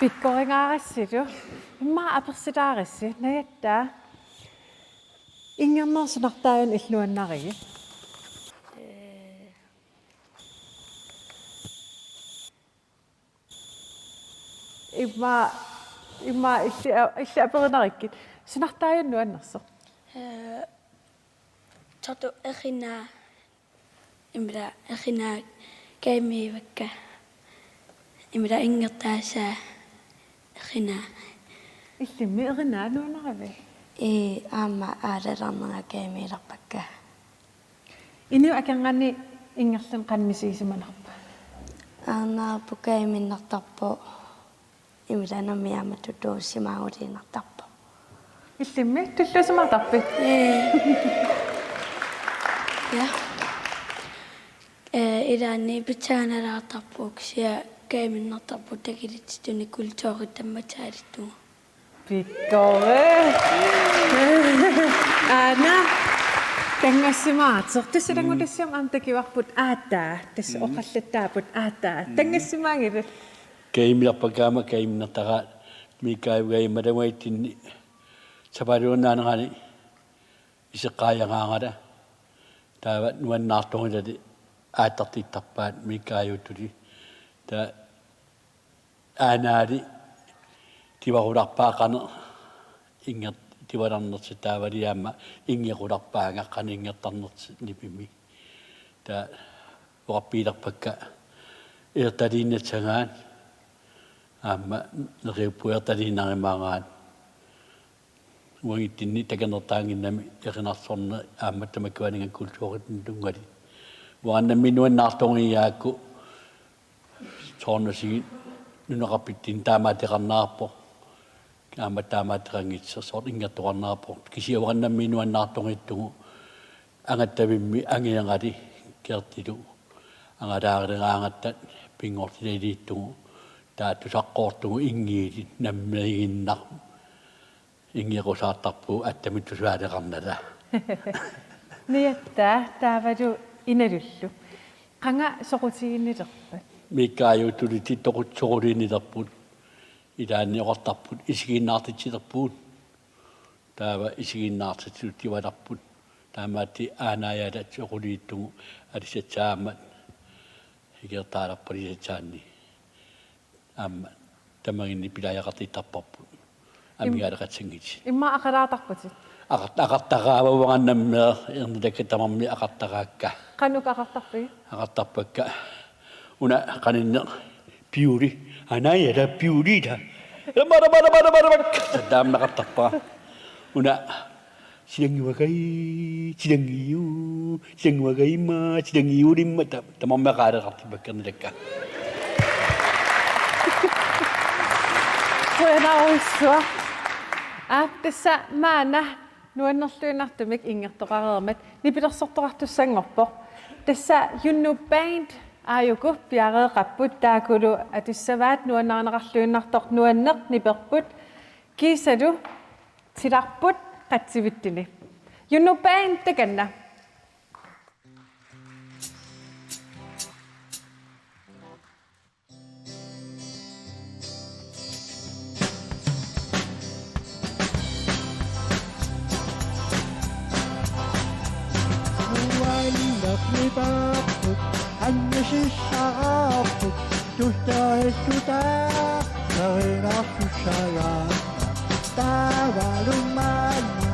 Pikkorigaarassilu. Immaqa apersitaarissi, Najatta. Inngernera sunartaajuna illit nuannarigit? Immaqa, immaqa illit a-, illit aperinarikkit. Sunartaajuna nuannersoq? Eh, Totu erinaa. Immaqa erinaa kaamivakka. Immaqa inngertaasaa erinaa. Illimmi erinaa nuannaravit? Ee, aamma aalalernerani kaamilerpakka. Inuit akornanni inngerluni qanoq misigisimanarpa? Aana pukaiminnartarpoq. Immaqa nammineq aamma tulluusimaaruliinnartarpoq. Illimmi tulluusimaartarpit? Ee. Ja. Ee, ilaanni pitsaanalaartarpoq kisianni kaaminnartarpoq takilitsittuni kulturit tammatsaalittugu. Pikkori. Aana. Tanngassimaartoq. Tassa ilanngutassaaq aamma takuarput aataa. Tassa oqallattaapput aataa. Tanngassimaanngilat? Kaamilerpakka aamma kaaminnartaraat Miikkaajugami imaluunniit ittinni sapaatip akunneri iseqqaajaraangata. Taava nuannaartorujussuarli aattartittarpaat Miikkaajutuli. Taava aanaali tivarularpaa qanoq inngert-, tivalernersoq taavalu aamma inngerularpaanga qanoq inngertarnersoq nipimi. Taava oqarfigilerpakka eertaliinnassagaat aamma neriuppunga eertaliinnarumagaat. Uagut ittinni takornartaannginnami erinarsorneq aamma tamakkua aningaasat kulturitut tunngatillugu. Uanga nammineq nuannaartorujussuugakku soorunami nunaqarfitsinni taamaattoqarnerarpoq. Aamma taamaattoqanngitsoq soorlu inngertoqarnerarpoq. Kisianni uanga nammineq nuannaartorujussuuvoq angattavimmi angerali Gertilu angalaarileraangatta pinngortitaliittugu taava tusaqqoortugu inngiilit nammineq inngersaartarpugut attamittusaaleqarnata. Najatta taavalu Inalullu. Qanga soqutiginnilerpat? Miikkaajutuli toqut soquliinnilerput. Ilaanni oqartarput isiginnaartitsilerpugut. Taava isiginnaartitsisuutigivalerput. Taamaattumik aanaajaalat soquliittugu alisassaammat ikertaalerput alisassaanni. Aamma tamaginni pilaajaqartittarparput. Im-, amigaaleqatsinngitsoq. Immaqa aqalaartarputit? Aqart-, aqartaraavavara nammineq ernilakka tamarmik aqartaraakka. Qanoq aqartarpigit? Aqartarpakka. Una qaninneq piuli. Anai ada piuli da. Mara, mara, mara, mara, mara. Taamna aqartarpara. Una Silannguagai, silanngiu, silannguagaimma, silanngiulimma, ta-, tamarmik aqaaleqartippakka ernilakka. Qujanarsuaq. Aap, tassa maanna nuannerluinnartumik inngertoqareermat nipilersortoqartussanngorpoq. Tassa Junnut Band aajuku piareeqapput, taakkulu atussavaat nuannarineqarluinnartoq nuanneq niperput. Kiisalu tilarput qatsivitsuni. Junnut Band takanna. Nuannernipaarput, annisissaraarput, tuttarissutaa, erinarsussaagaanna. Taavalu maanna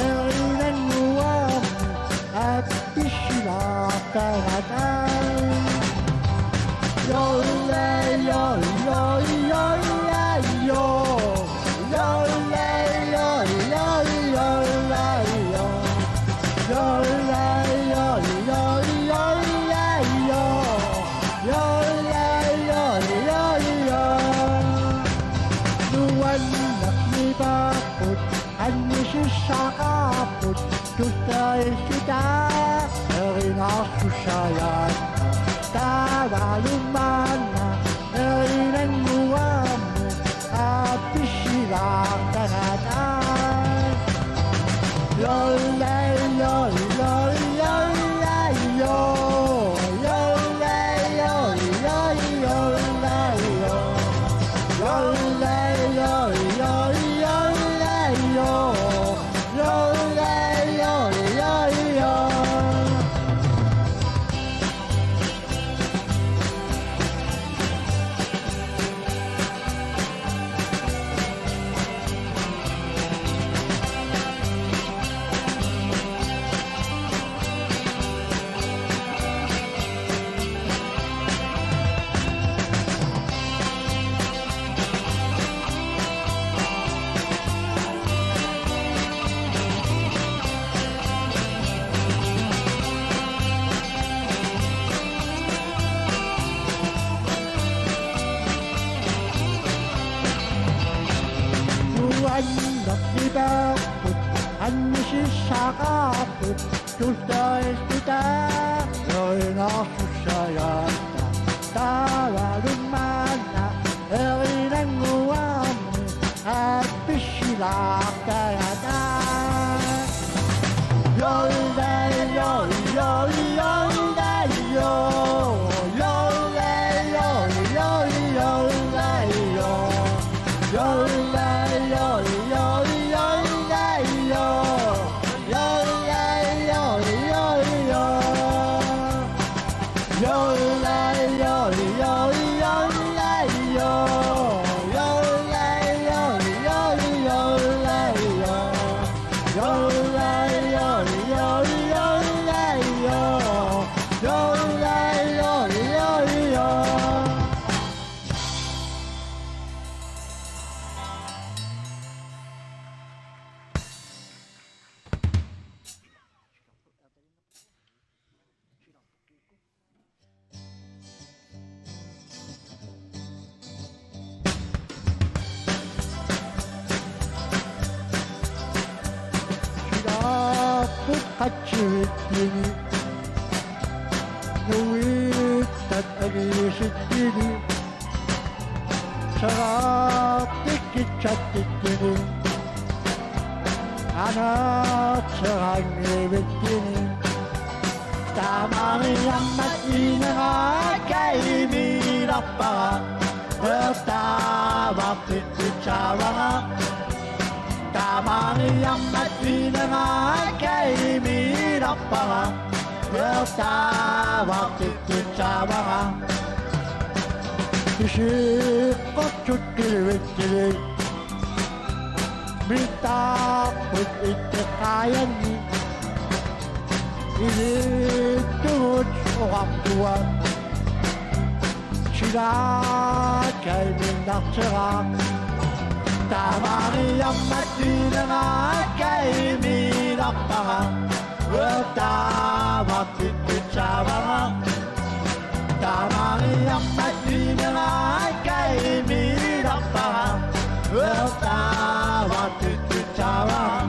erinannguarmi appisilaartaratai. Joi, joi, joi, joi, joi, joi. Joi, joi, joi, joi, joi, joi, joi. Joi, joi, joi, joi, joi, joi. Joi, joi, joi, joi, joi. Nuannernipaarput, annisissaqarput, tuttarissutaa, erinarsussaagaanna. Taavalu maanna erinannguarmi appisilaartaratai. Joi, joi, joi, joi, joi, joi. Joi, joi, joi, joi, joi, joi, joi. Joi, Annertipaarput, annisissaqarput, tultailluta, joinarsussajaatta, taavalumaanna, erinannguarmi, appissilaartagata. Silaarput qatsivittini, nuittat aliisittini, seraartik kitsattittini, aneerserangivittini, taamariarmat iinera kaimiilarpara, vertaavartittut saavara. Taamariarmat iinera kaimiilarpara, vertaavartittut saavara. Isikkoqsut kilivittili, mittaarput itteqqaajanni, iliittugut oqartua, silaa kaimiinnartera. Taamariarmat iinera kaimiilarpara, vertaavartittut saavara. Taamariarmat iinera kaimiilarpara, vertaavartittut saavara.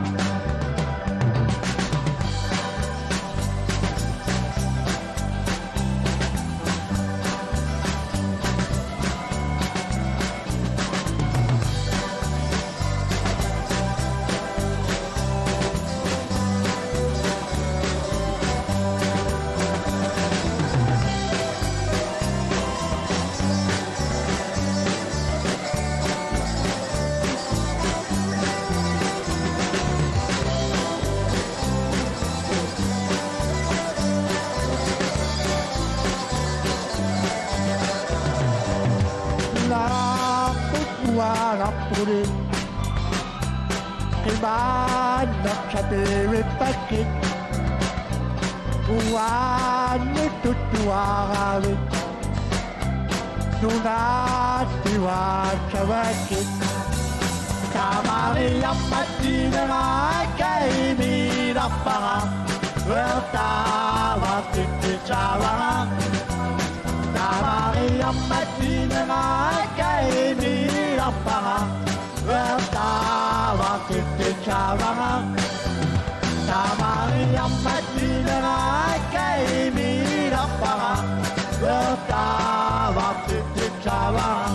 Laapput uagarpuli, qimaanneq sapiivippakkit, uaannut tuttuaravit, nunaat pivaatsaavakkit. Taamariarmat iinera kaimiilarpara, vertaavartittut saavara. Taamariarmat iinera kaimiilarpara, vertaavartittut saavara. Taamariarmat iinera kaimiilarpara, vertaavartittut saavara.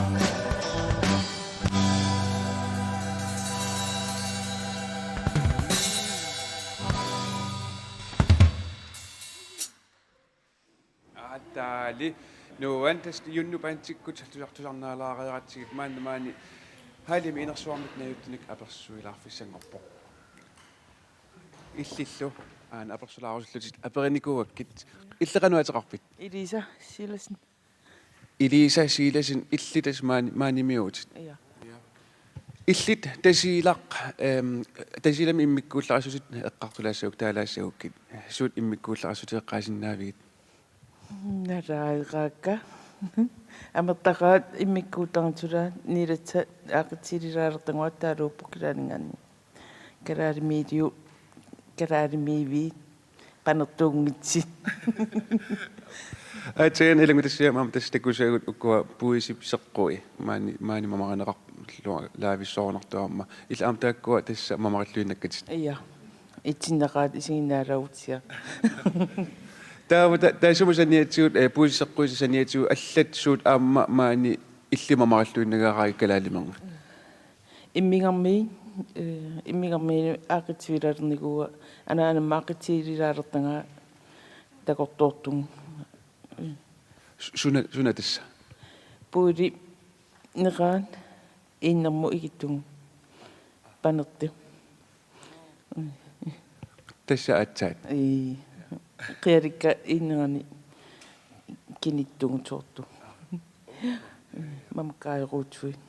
Aataali. Nuan, tassa Junnu Bandikkut tusar-, tusarnaalaareeratsigit maanna maani hallimi inersuarmik najuttunik apersuilaarfissanngorpoq. Illillu aana apersulaarusullutit aperinikuuakkit. Illit qanoq ateqarpit? Elisa Silassen. Elisa Silassen, illit tassa maani, maanimiuutit? Ja. Illit Tasiilaq, ehm, Tasiilami immikkuullarissutit eqqartulaassagukku taalaassagukkit. Suut immikkuullarissutit eqqaasinnaavigit? Nalaareeraakka. Amertaqaat immikkuullarissutit, Niilassa aaqqissuussilertarnikuugatta taavalu Kalaalimiiliu-, Kalaalimiiviit qanertuunngitsi. Aatsaat ilanngutassiami aamma tassa takusaagut ukua puisip seqqui maani, maani mamarineqarput. Lu-, laavissoorunartoq aamma. Illit aamma taakkua tassa mamarilluinnakkatit. Ja. Itsinneqaat isiginnaalaagutsigu. Taava ta-, taassuma saniatigut, eh, puisit seqquisa saniatigut allat suut aamma maani illit mamarilluinnagarakkit kalaaliminermut? Immigarmi, eh, immigarmi aaqqitsuilaalernikuuara anaanama aaqqitsuilaalertagaa takorloortugut. Su-, suna, suna tassa? Puili neqaat iinnermut ikittugut. Panertoq. Tassa aatsaat. Ii. Qialikka iinnerani kinittugut soorlu. Mamaqqaajuruutsuit.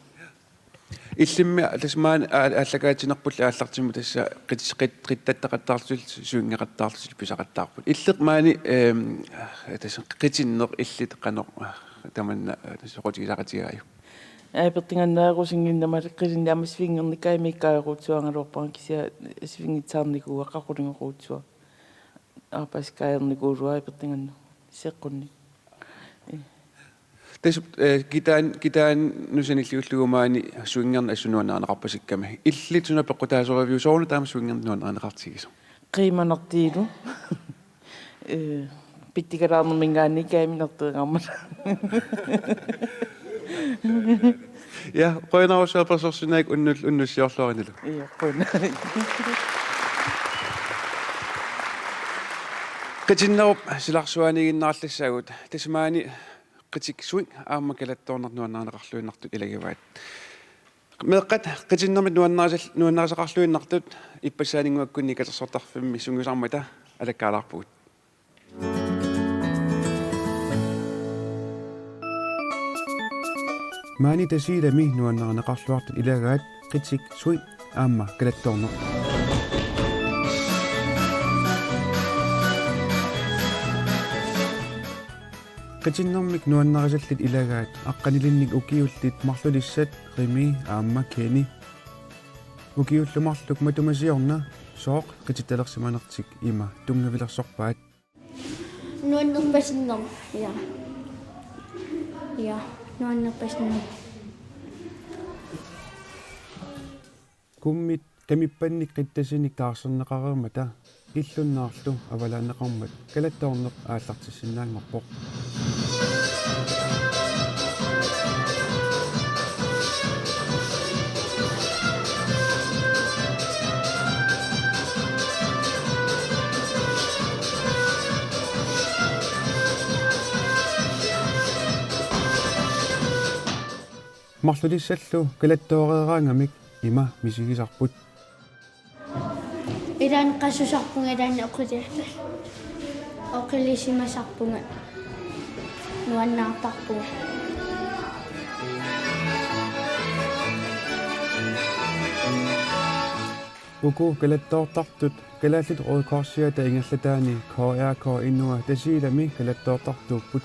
Illimmi tassa maani aa-, aallakaatitsinerpulli aallartimmut tassa qit-, qit-, qittattaqattaarlutillu swingeqattaarlutillu pisaqattaarput. Illit maani, ehm, tassa qitinneq illit qanoq, eh, tamanna, eh, tassa soqutigisaqatigaajuk? Aappertugannaarusunnginnama qitinneq aamma swingerneq kaamikkaarutsuangaluarpara kisianni swingersaarnikuuara qaqulinnguurutsua. Aappaasikkaajernikuulua aappertugannaq seqqunnik. Tassa, eh, guitar-, guitarip nusanilliullugu maani swingerneq assut nuannarineqarpasikkami. Illit suna peqqutaasoriviuk, sooruna taama swingerneq nuannarineqartigisoq? Qiimanartiilu. Eh, pittukalaarnerminngaanniit kaaminertereermat. Ja, qujanarujussuaq apersorsinnaagatsigit unnul-, unnussiorluarinilu. Ja, qujan. Qitinnerup silarsuaniiginnaralissaagut, tassa maani qitik swing aamma kalattoorneq nuannarineqarluinnartut ilagivaat. Meeqqat qitinnermik nuannarisal-, nuannarisaqarluinnartut ippassaaninnguakkunni katersortarfimmi sungiusarmata alakkaalaarpugut. Maani Tasiilami nuannarineqarluartut ilagaat qitik swing aamma kalattoorneq. Qitinnermik nuannarisallit ilagaat aqqanilinnik ukiullit marlulissat Rimi aamma Kenny. Ukiullu marluk matuma siorna sooq qitittalersimanertik ima tunngavilersorpaat. Nuannerpasinnermik, ja. Ja, nuannerpasinnermik. Kummit qimippannik qittassinik taarserneqareermata illunnaarlu avalaanneqarmat kalattoorneq aallartissinnaanngorpoq. Marlulissallu kalattooreeraangamik ima misigisarput. Ilaanni qasusarpunga, ilaanni oqili-, oqilisimasarpunga, nuannaartarpunga. Uku kalattoortartut Kalaallit Røde Korsiata ingallataani K R K Inua Tasiilami kalattoortartuupput.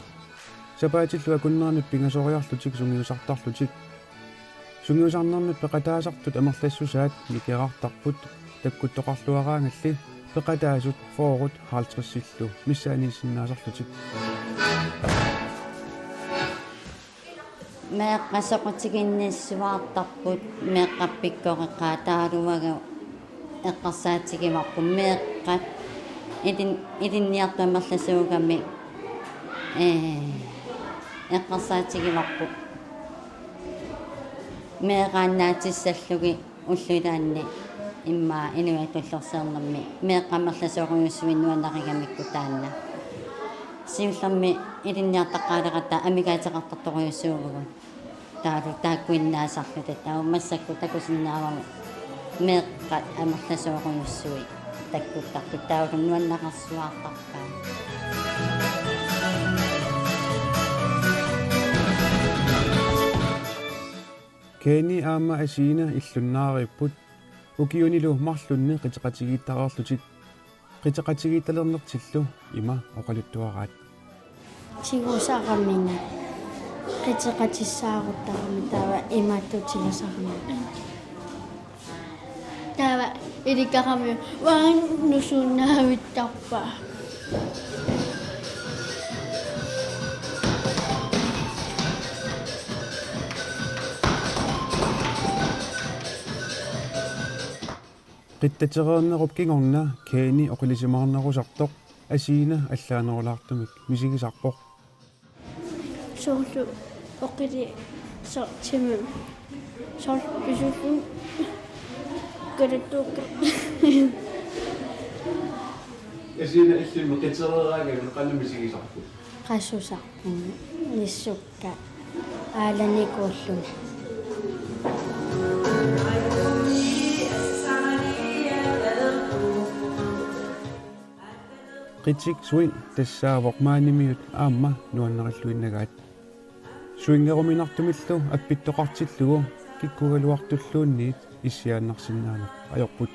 Sapaatillu akunneranut pingasoriarlutik sungiusartarlutik. Sungiusarnermut peqataasartut amerlassusaat nikerartarput, takkuttoqarluaraangalli peqataasut fyrret halvtredsillu missaaniissinnaasarlutik. Meeqqat soqutiginnissuartarput, meeqqat pikkoreqaataaluagu eqqarsaatigivarput, meeqqat ilin-, ilinniartut amerlasuugamik, ee, eqqarsaatigivarput. Meeraannaatissallugit ullut ilaanni immaqa inuiaat tullersiornermi meeqqat amerlasoorujussuit nuannarigamikku taanna. Siullermik ilinniartaqalerata amigaateqartartorujussuuvugut. Taavalu taakkuinnaasarluta taava massakkut takusinnaavagut meeqqat amerlasoorujussuit takkuttartut taavalu nuannararsuaartarpaat. Kenny aamma Asiina illunnaariipput. Ukiunilu marlunni qiteqatigiittareerlutik. Qiteqatigiittalernertillu ima oqaluttuaraat. Tigusaraminnga. Qiteqatissaaruttarami taava imatut tigusaraminnga. Taava ilikkagami uanga nusuunnaavittarpaa. Qittatereernerup kingorna Keni oqilisimaarnerusartoq Asiina allaanerulaartumik misigisarpoq. Soorlu oqili sortimim. Soorlu pisuuffun kalattuukkit. Asiina, illimmi qitereeraangamik qanoq misigisarpit? Qasusarpunga nissukka aalanikuullunga. Qitik swing tassaavoq maanimiut aamma nuannarilluinnagaat. Swingeruminartumillu appittoqartillugu kikkuugaluartulluunniit issiaannarsinnaaneq ajorput.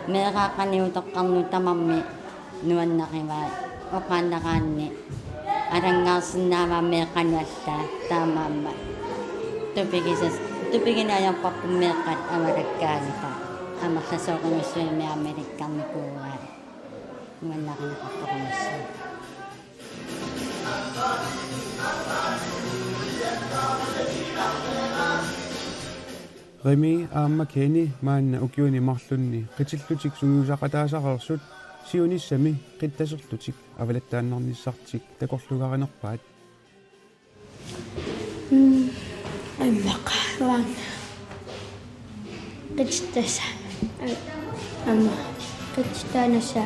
Meeraaqqani utoqqarnut tamarmik nuannarivai, oqaannaraanni alanngaarsinnaavaa meeqqanut allaat, taamaammat tupigisas-, tupigineq ajorparput meeqqat avalakkaangatta, amerlasoorujussuarmik aamma ilikkarnikuuai nuannarineqartorujussuu. Remi aamma Keni maanna ukiuni marlunni qitillutik sungiusaqataasareersut siunissami qittaserlutik avalattaannarnissartik takorluugarinerpaat. Mm, immaqa uanga qitittaasa. Aamma qitittaanassa.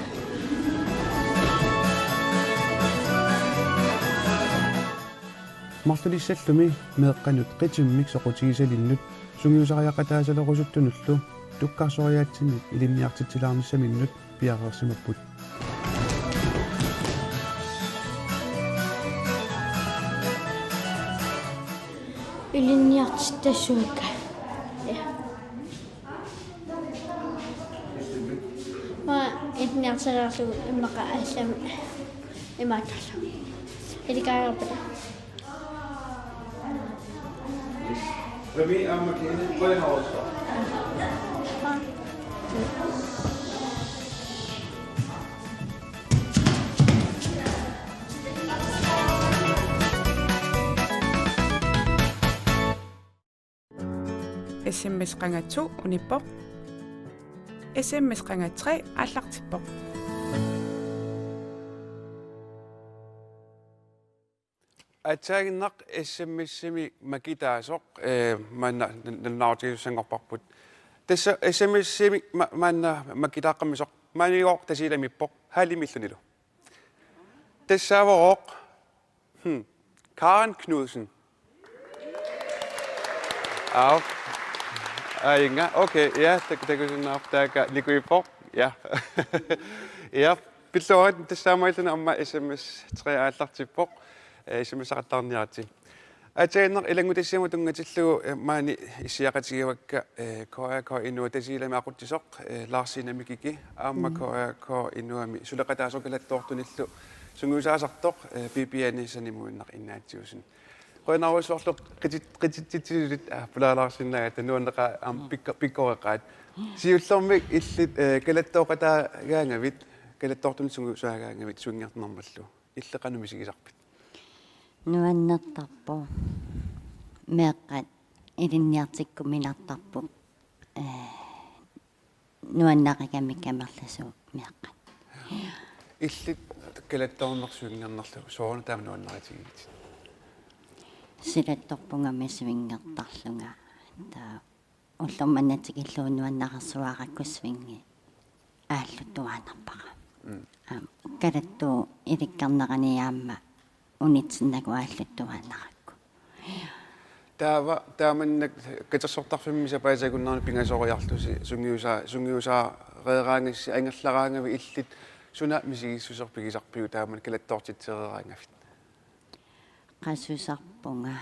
Marlulissallumi meeqqanut qitimmik soqutigisalinnut sungiusariaqataasalerusuttullu tukkarsoriaatsinik ilinniartitsilaarnissaminnut piareersimapput. Ilinniartittassuakka. Ja. Uanga ilinniartittarlugu immaqa allamik imaattarlugu. Ilikaagarpara. Remi aamma Keni, qujanarsuaq. S M S qanga to unippoq. S M S qanga tre aallartippoq. Aatsaannguaq S M S-imi makitaasoq, eh, maanna n-, n-, nalunaarutigisussanngorparput. Tassa S M S-imi ma-, maanna makitaaqqammisoq maaniigoq Tasiilamiippoq, Hallimillunilu. Tassaavoq, hmm, Karen Knudsen. Aap. Aajunga, okay, ja, tak-, takusinnaavarput taakku nikuippoq. Ja. Ja, pilluarit, tassaammat illit aamma S M S tre aallartippoq. Eh, S M S-eqattaarniaritsi. Aatsaannguaq ilanngutassiamut tunngatillugu, eh, maani issiaqatigivakka, eh, K A K Inuit Tasiilami aqutsisoq, eh, Lars Signe Mikiki, aamma, mm, K A K Inuami suleqataasoq kalattoortunillu sungiusaasartoq, eh, Bibiane Sanimuinnaq Ignatiussen. Qujanarujussuarlu qitit-, qititsitsisullit, ah, pulaalaarsinnaagatta, nuanneqaaq aamma, mm, pikko-, pikkoreqaat. Siullermik illit, eh, kalattooqataagaangavit, kalattoortunillu sungiusaagaangavit swingernermallu. Illit qanoq misigisarpit? Nuannertarpoq. Meeqqat ilinniartikkuminartarput. Eh, nuannarigamikku amerlasuut meeqqat. Illit kalattoorneq swingernerlu soorunami taama nuannaritigigitit? Silattorpunga swingertarlunga. Taava ullormanna tikillugu nuannarsuarakku swingi aalluttuaannarpara. Mm. Aamma kalattuup ilikkarnerani aamma unitsinnagu aalluttuaannarakku. Taava taamannak katersortarfimmi sapaatip akunneranut pingasoriarlusi sungiusaa-, sungiusaareeraangassi angerlaraangavit, illit suna misigissuseq pigisarpiuk taamani kalattoortitsereeraangavit? Qasusarpunga,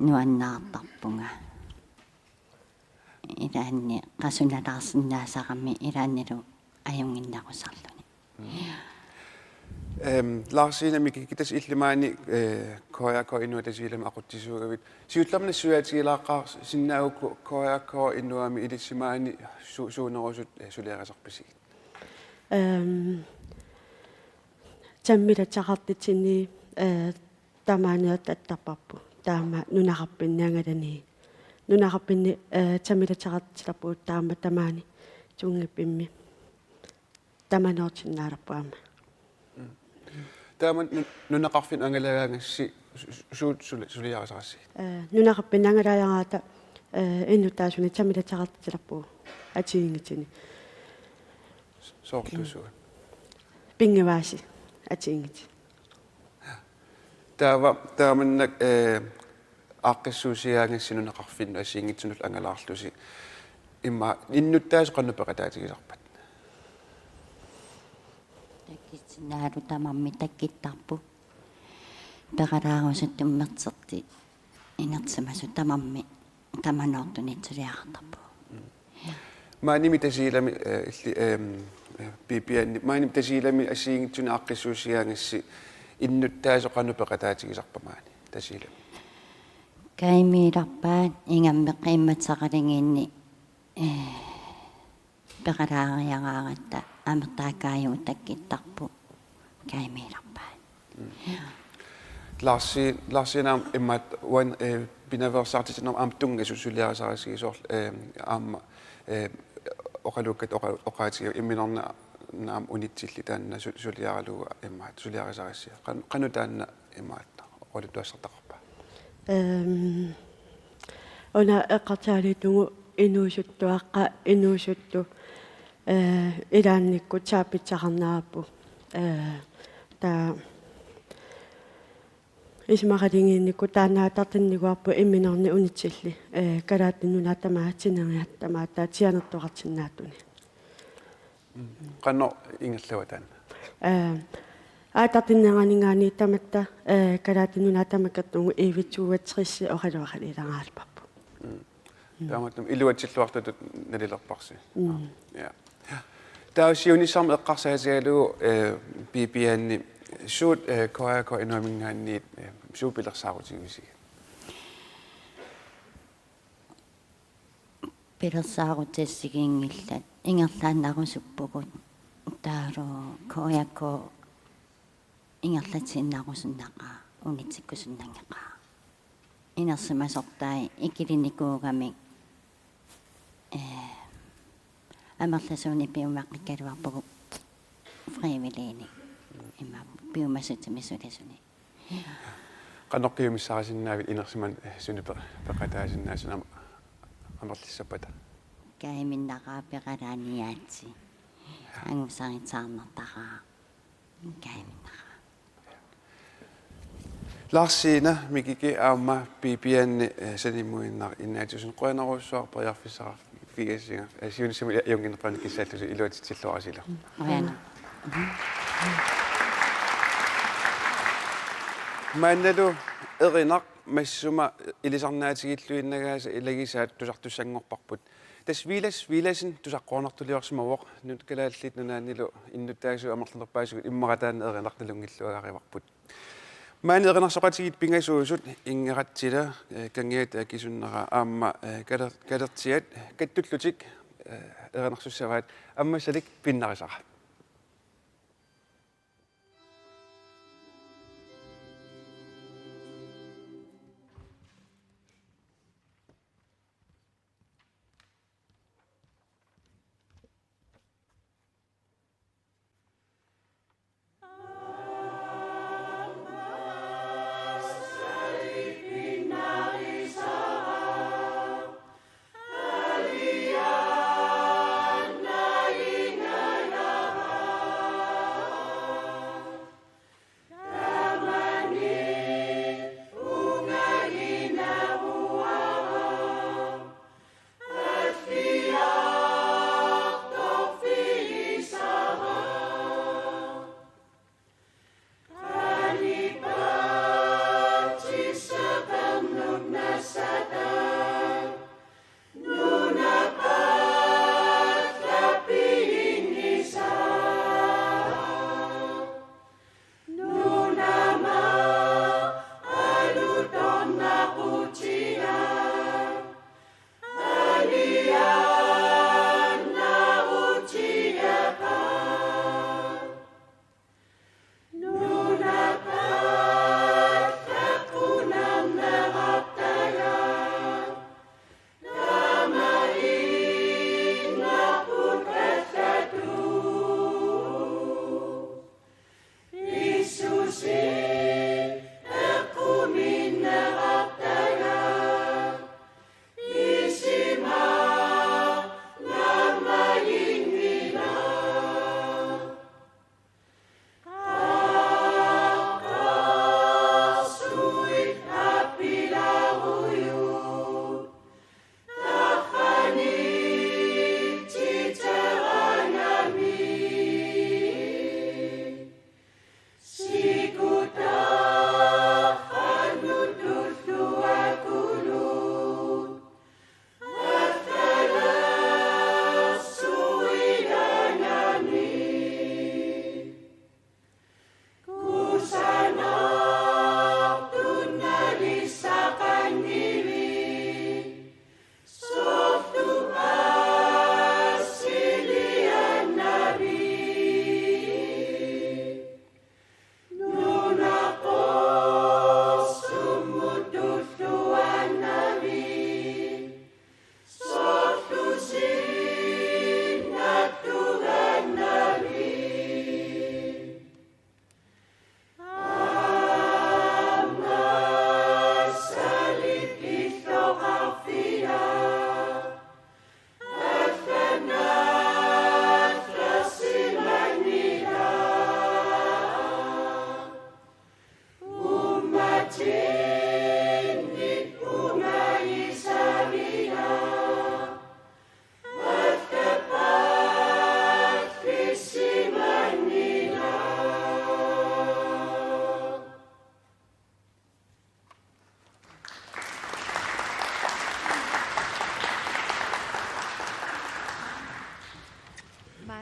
nuannaartarpunga. Ilaanni qasunalaarsinnaasarami ilaannilu ajunnginnerusarluni. Mm. Ehm, Lars Signe Mikiki, tassa illit maani, eh, K A K Inuit Tasiilami aqutsisuugavit. Siullermik nassuiaatigilaaqqaarsinnaagukku K A K Inuami ilissi maani su-, suunerusut, eh, suliarisarpisigit? Ehm, Tammilatsaqartitsinni, eh, tamaaniortartarparput. Taama nunaqarfinni angalani Nunaqarfinni, eh, tamilateqartilerpugut taama tamaani tunngavimmik. Tamanoortinnaalerpugut aamma. Taama nu-, nunaqarfinni angalagaangassi su-, su-, suut suli-, suliarisarassigit? Eh, nunaqarfinni angalagaangata, eh, innuttaasunik tamilateqartilerpugut assigiinngitsuni. Soorlu suut? Pinnguaasiit assigiinngitsut. Taava, taamannak, eh, aaqqissuussigaangassi nunaqarfinnut assigiinngitsunullu angalaarlusi. Immaqa innuttaasut qanoq peqataatigisarpat? Takusinnaalu tamarmik takkuttarput. Peqalaarusuttut immersortut inersimasut tamarmik tamanoortunik suliaqartarpugut. Maanimi Tasiilami, eh, illi-, ehm, eh, Bibiani, maanimi Tasiilami assigiinngitsunik aaqqissuussigaangassi innuttaasut qanoq peqataatigisarpat maani Tasiilami? Kajumiilerpaat ingammik qiimmassaqalugiinni, eh, peqalaariaraangatta amertaakkaajugut takkuttarput kajumiilerpaat. Larsi, Larsi aamma imaattoq uani, eh, pinaveersaartitsinermi aamma tunngasut suliarisarassigit soorlu, eh, aamma, eh, oqaluukkat oqa-, oqaatigaat imminut aamma unitsillit taanna su-, suliaralugu imaattoq suliarisarassigit. Qan-, qanoq taanna imaattoq oqaluttuassartaqarpa? Ehm, una eqqarsaatigalugu inuusuttuaqqat, inuusuttut, eh, ilaannikkut saapitsaqarneqarput. Eh, taava isumaqalugiinnikkut taanna aallartinnikuuarput imminorni unitsillit, eh, Kalaallit Nunaat tamaat sineriak tamaat taava sianertoqarsinnaasuni. Qanoq ingerlava taanna? Eh, aallartinneraninngaanniit tamatta, eh, Kalaallit Nunaat tamakkerlugu evigt toogtres oqaluaqalileraalluarput. Taamatut iluatsilluartutut nalilerparsi. Mm. Ja. Taava siunissami eqqarsaatigalugu, eh, Bibiani suut, eh, K A K Inuaminngaanniit, eh, suut pilersaarutigisigisigit? Pilersaarutissiginngillat ingerlaannarusuppugut taavalu K A K ingerlatsiinnarusunnaqaaq, unitsikkusunnanngeqaaq. Inersimasortai ikilinikuugamik, eh, amerlasuunik piumaqqikkaluarpugut frivilliginik. Ima piumassutsinik sulisunik. Qanoq qiimmissarisinnaavit inersimaneq suni pe-, peqataasinnaasut am-, amerlissappata? Kajuminnaqaaq peqalaaniaatsit. Angusaritaarnartaqaaq. Kajuminnaqaaq. Larsiina, Mikiki aamma Bibiani, eh, sanimuinnaq innaatsuusun qujanarujussuaq periarfissaqarfigigassinnga, eh, siunissami ajunnginnerpaani kissaallusi iluatsilluarisi ilaa. Qujanaq. Maannalu erinaq massuma ilisarnaatigilluinnagaasa ilagisaat tusartussanngorparput. Tassa Villads Villadsen tusaqqoornartuliorsimavoq, Nunatta Kalaallit Nunaannilu innuttaasut amerlanerpaasut immaqa taanna erinaq nalunngilluagarivarput. Maani erinarsoqatigiit pingasuusut Ingerlatsila, eh, Kangiata Akisunnera aamma, eh, Kaler-, Kalertsiat kattullutik, eh, erinarsussavaat, ammassalik pinnarisara.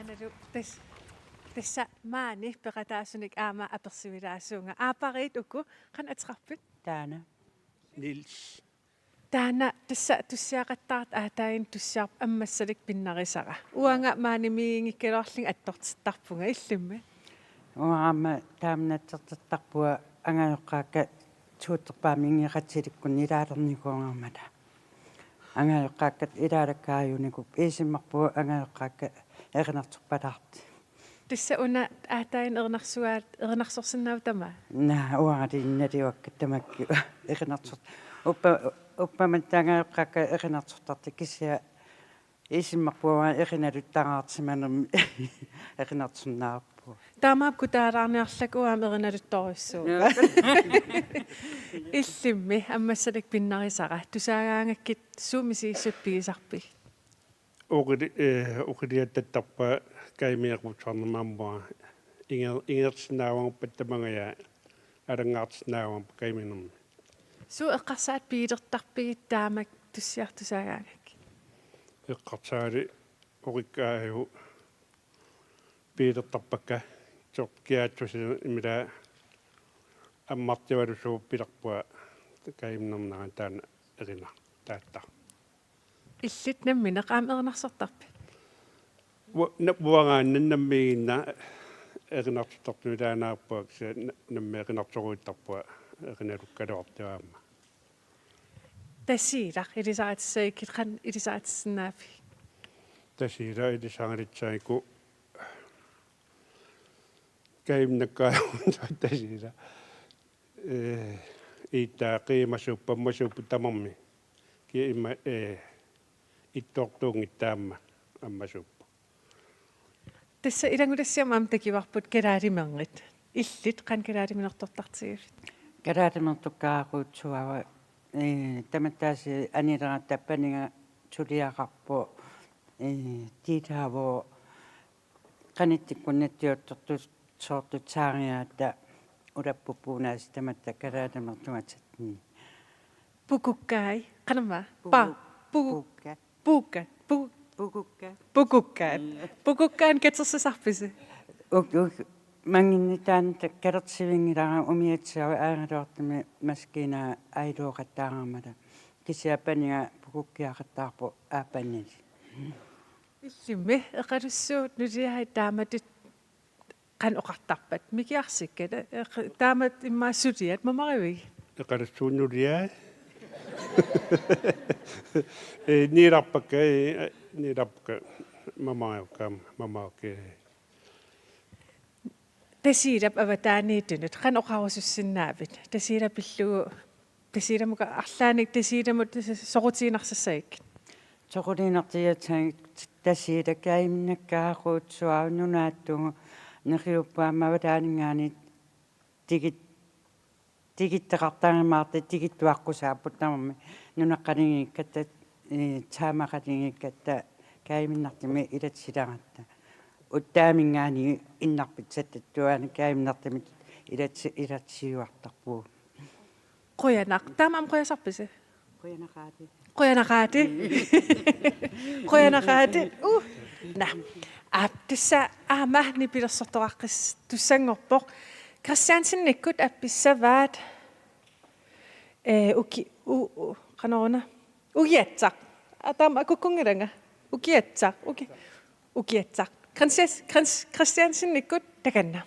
Analu, tas-, tassa maani peqataasunik aamma apersuilaassuunga. Aappariit uku, qanoq ateqarpit? Taana. Niels. Taanna tassa tussiaqattaartut aataaginnaq tussiarput Ammassalik pinnarisara. Uanga maani migingikkaluarlunga attortittarpunga, illimmi? Uanga aamma taama attortittarpunga, angajoqqaakka suuttorpaamik ingeqatilikkunni ilaalernikuunngarmata. Angajoqqaakka ilaalakkaajunikuupput, isimmarpunga angajoqqaakka erinarsorpalaartut. Tassa una aataaginnaq erinarsuaat, erinarsorsinnaavutit tamaat? Naa, uangalu innaluakka tamakku erinarsoq. Uppa-, uppamattaanga angajoqqaakka erinarsortartut, kisianni isimmarpunga erinarsortaqaartimanermi erinarsornarpoq. Taamaappoq taalaarniarlakku aamma erinarsortorujussuuvoq. Illimmi Ammassalik pinnarisara, tusaagaangakkit suut misigissutsit pigisarpigit? Oqili-, eh, oqiliattartarpara Kaiminnersuarnermi aamma. Inge-, ingerlassinnaavarput tamangajaat, alanngaartissinnaavarput Kaiminnermi. Suut eqqarsaatit pigilertarpigit taamak tussiartusaagaangakkit? Eqqarsaali oqikkaaju pigilertarpakka, soorlu kiaatsusi imila ammartivalusuupilarpua Kaiminnernaani taanna erina taatta. Illit nammineq aamma erinarsortarpit? Ua-, na-, uangaannaq nammiginnaq erinarsortartut ilaannaarpakka, kisianni na-, nammineq erinarsoruuttarpunga erinalukkaluartoq aamma. Tasiilaq ilisaritissagikkit qanoq ilisaritissinnaaviuk? Tasiilaq ilisaritissagikkukku Kaiminnakkaajunnguaq Tasiilaq. Eh, iittaa qiimasuupput, ammasuupput tamarmik. Kia imma, eh, ittoortuunngitsoq aamma ammasuupput. Tassa ilanngutassiami aamma takuarput kalaalimerngit. Illit qanoq kalaaliminertortartigivit? Kalaalimertukkaaqutsuava, eh, tamattaasiit anileratta paniga suliaqarpoq, eh, tiitaavo qanittukkut nattiuttortut soorlu saariaata ulapput puunaasi tamatta kalaalimertugassat. Pukukkai, qanormaa? Pa, puku, Pukka. Puukka. Puku, Pukukka. Pukukkaat. Mm. Pukukkaannik katersisarpisi? Uk, uk, mannginnitaannatta katersivinngilara umiatsiavi aagaluartumik maskiinaa ailooqattaarmata. Kisianni paniga pukukkiaqattaarpoq aappannali. Illimmi, Eqalussuup nuliai taamatut qanoq oqartarpat? Mikiarsikkat, eh, taamatut immaqa suliat, mamarivigit? Eqalussuup nuliai. Eh, niilarpakka, eh, niilarpakka, mamariukka, mamariukka. Tasiilap avataaniittunut qanoq oqarusussinnaavit? Tasiilaq pillugu, Tasiilamut arlaannik Tasiilamut soqutiginarsassagit? Soqutiginartigissagiga. Tasiilaq Kaiminnakkaaqqutsuaq nunaattugu neriuppunga aamma avataaninngaanniit tikit-, tikittoqartarumaartut tikittuaqqusaapput tamarmik nunaqqaligiikkatta, eh, taamaqaligiikkatta Kaiminnertumi ilatsisileratta. Uttaaminngaanniit innarpitsattattuaani Kaiminnertumi ilatsi-, ilatsisiuartarpugut. Qujanaq. Taamaammat qujasarpisi? Qujanaqaati. Qujanaqaati. Qujanaqaati. Uh. Naa. Aap, tassa aamma nipilersortoqaqqistussanngorpoq. Kristiansenikkut appissavaat. Eh, uki-, u-, u-, qanoruna? Ukiatsaq. Aa, taama akukkunngilanga. Ukiatsaq. Uki-, ukiatsaq. Kristians-, Krins-, Kristiansenikkut takanna.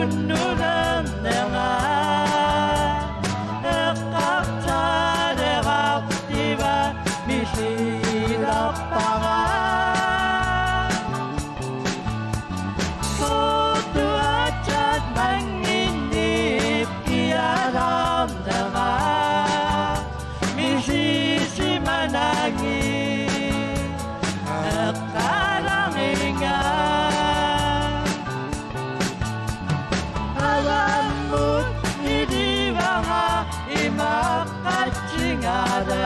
Nunernera eqqartaleqartiva misilerpara. Soorlu aatsaat mannginnip kialarnera misisimanangi eqqaalaringa. Avammut ilivara imaqqatsingaala.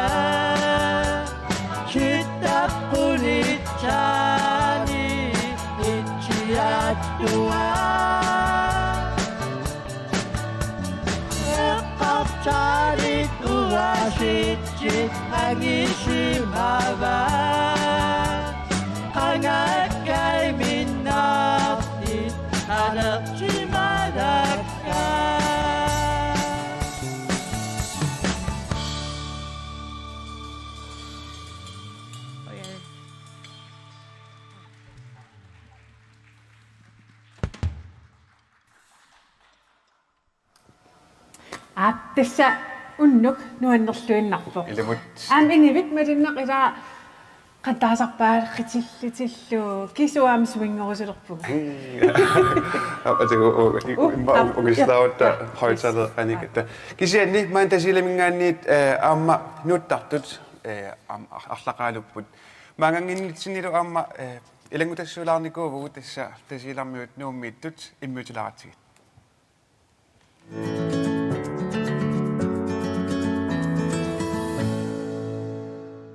Sittaqqunitsaani itsiattua. Eqqartalik uasitsit angisimava. Qangakkai minnaartit alertimalakka. Aap, tassa unnuk nuannerluinnarpoq. Ilumut. Aamma inivik malunnaq ilaa qataasarpaarqitillutillu kisuaam swingerusulerpugut. Aap, atigu u-, u-, u-, Uh, imma aap, u-, ukistaavutta ja, ja. Højtaler Yes. Anik. Aap. Kisianni maani Tasiilaminngaanniit, eh, aamma nuuttartut, eh, aamma ar-, arlaqaalupput. Maanngaanniinnitsinnilu aamma, eh, ilanngutassulaarnikuuvugut tassa Tasiilarmiut Nuummiittut immiutilaaratsigit.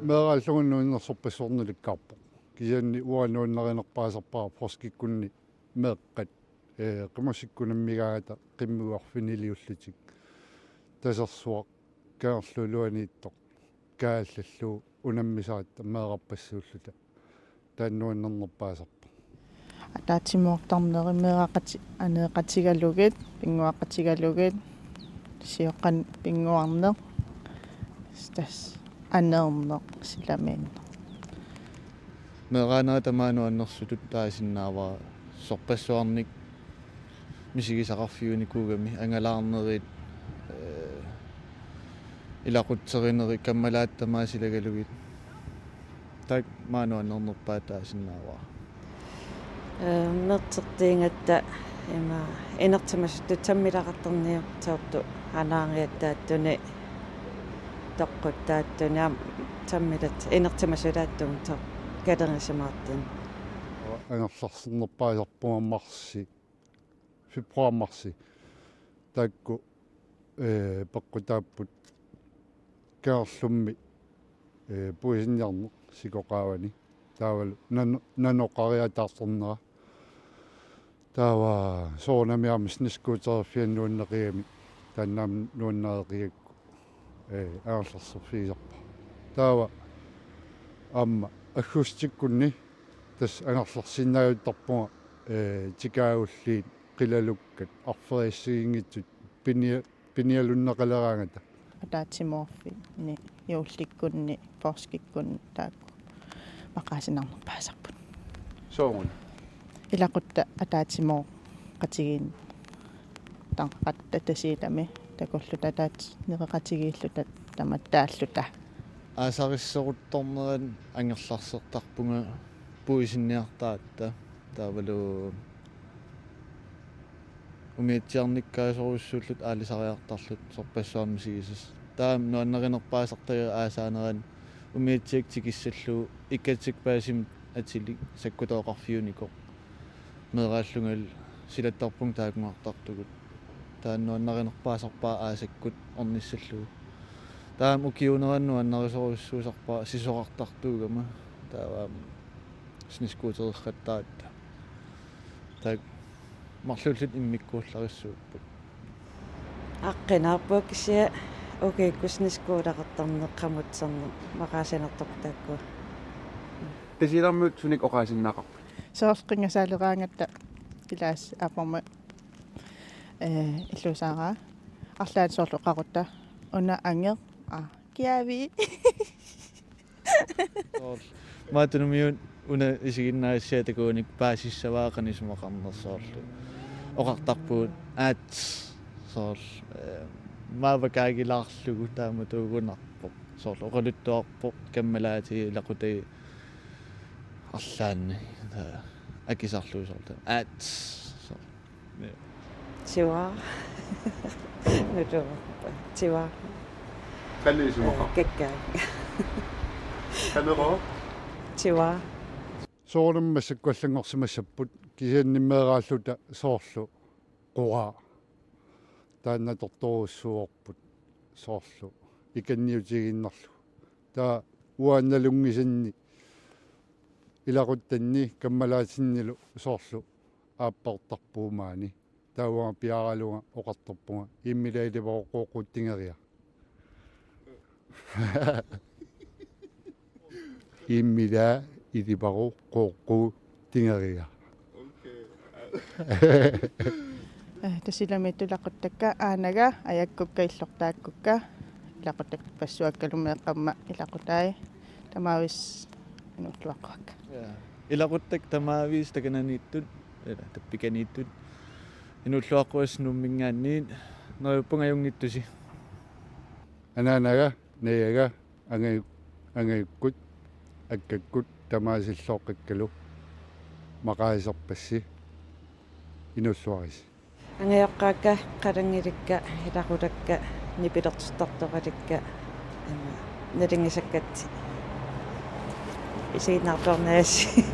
Meeraallugu nuannersorpassuarnik ilikkarpoq. Kisianni uanga nuannarinerpaasarpara Poorskikkunni meeqqat, eh, qimussikkunammigaangata qimmiuarfiniliullutik. Tasersuaq, Kangerluup iluaniittoq, kaallallu unammisaratta meerarpassuulluta. Taanna nuannernerpaasarpoq. Ataatsimoortarneri meeraqati-, aneeqatigalugit, pinnguaqatigalugit, sioqqanik pinnguarneq, tassa aneerneq, silamiinneq. Meeraanerit tamaat nuannersutut taasinnaavara, sorpassuarnik misigisaqarfiunikuugami, angalaarnerit, eh, ilaqutserinerit, kammalaat tamaat silagalugit. Taakku maani nuannernerpaat taasinnaavara. Eh, mertertiingatta ima inertsimasuttut sammilaqartarniartartut anaariattaattuni toqquttaattuni aamma sammilat inertsimasulaattugut toq-, kalerisimaartuni. Angerlarsernerpaasarpunga marsi, februar marsi. Taakku, eh, peqqutaapput Kangerlummi, eh, puisinniarneq sikoqaavani. Taavalu nano-, nanoqariataartarnera. Taava soorunami aamma snescootererfianut nuanneqigami. Taanna aamma nuannareqigakku, eh, angerlarserfigisarpara. Taava aamma aggustikkunni tassa angerlarsinnaajuttarpunga, eh, tikaagulliit qilalukkat arferiassiginngitsut pinia-, pinialunneqaleraangata. Ataatsimoorfinni, juullikkunni, poorskikkunni taakku maqaasinarnerpaasarput. Sooruna? Ilaquttat ataatsimooqatigiinneqartut Tasiilami takulluta ataatsit nereqatigiilluta tamattaalluta. Aasarissoruttornerani angerlarsertarpunga puisinniartaratta taavalu umiatsiarnikkaasorujussuulluta aalisariartarluta sorpassuarnik misigisassat. Taava nuannarinerpaasartagaq aasaanerani umiatsiaq tikissallugu ikkatsik paasimik atilik sakkutooqarfiunikoq. Meeraallungali silattarpunga taakunngartartugut. Taanna nuannarinerpaasarpara aasakkut ornissallugu. Taava ukiuunerani nuannarisorujussuusarpara sisorartartuugama. Taava aamma snescootererrattaratta. Taakku marluulluta immikkuullarissuupput. Aqqinarpoq kisianni ukiukkut snescooterertarneq qamutserneq maqaasinartoq taakku. Tasiilarmiut sunik oqaasinnaaqqapput? Soorlu qinngasaaleraangatta ilaas aporma, eh, illuusaaraa. Arlaat soorlu oqarutta. Una angeq, aa, kiavi. Soorlu. Maattunumiut una isiginnaassiaq takuunik paasissavaa qanoq isumaqarnersoq soorlu. Oqartarpugut aat soorlu, eh, maavakaagilaarlugu taamatuugunarpoq. Soorlu oqaluttuarpoq kammalaatigut ilaqutagit arlaanni. Taa akisarlugu soorlu. Aat soorlu. Ja. Tiwa. Nutuva. Tiwa. Qanoq isumaqarpa? Kakkaak. Qanoq? Tiwa. Soorunami massakkullu allanngorsimassapput kisianni meeraalluta soorlu quraa. Taanna atortorujussuuarput soorlu ikanniutigiinnarlugu. Taava uanga nalunngisanni ilaquttanni kammalaatinnilu soorlu aappartarpugut maani. Taava uanga piaaralunga oqartarpunga: Immila ilivaru, qooqquut tingeriaq. Immila ilivaru, qooqquut tingeriaq. Eh, tassa ilamiittut ilaquttakka aanaga, ajakkukka, illortaakkukka, ilaquttakka passuakkalu meeqqamma ilaqutai, tamaavisa inuulluaqquakka. Ja. Ilaquttakka tamaavisa takananiittut, ila tappikaniittut, inuulluaqquassat Nuumminngaanniit, neriuppunga ajunngitsusi. Anaanaga, najaga, angaju-, angajukkut, akkakkut, tamaasa illooqqikkalu, maqaasisarpassi, inuulluarisi. Angajoqqaakka, qalanngilikka, ilaqutakka, nipilersortartoqalikka, aamma nalunngisakkatta isiginnaartorniassi.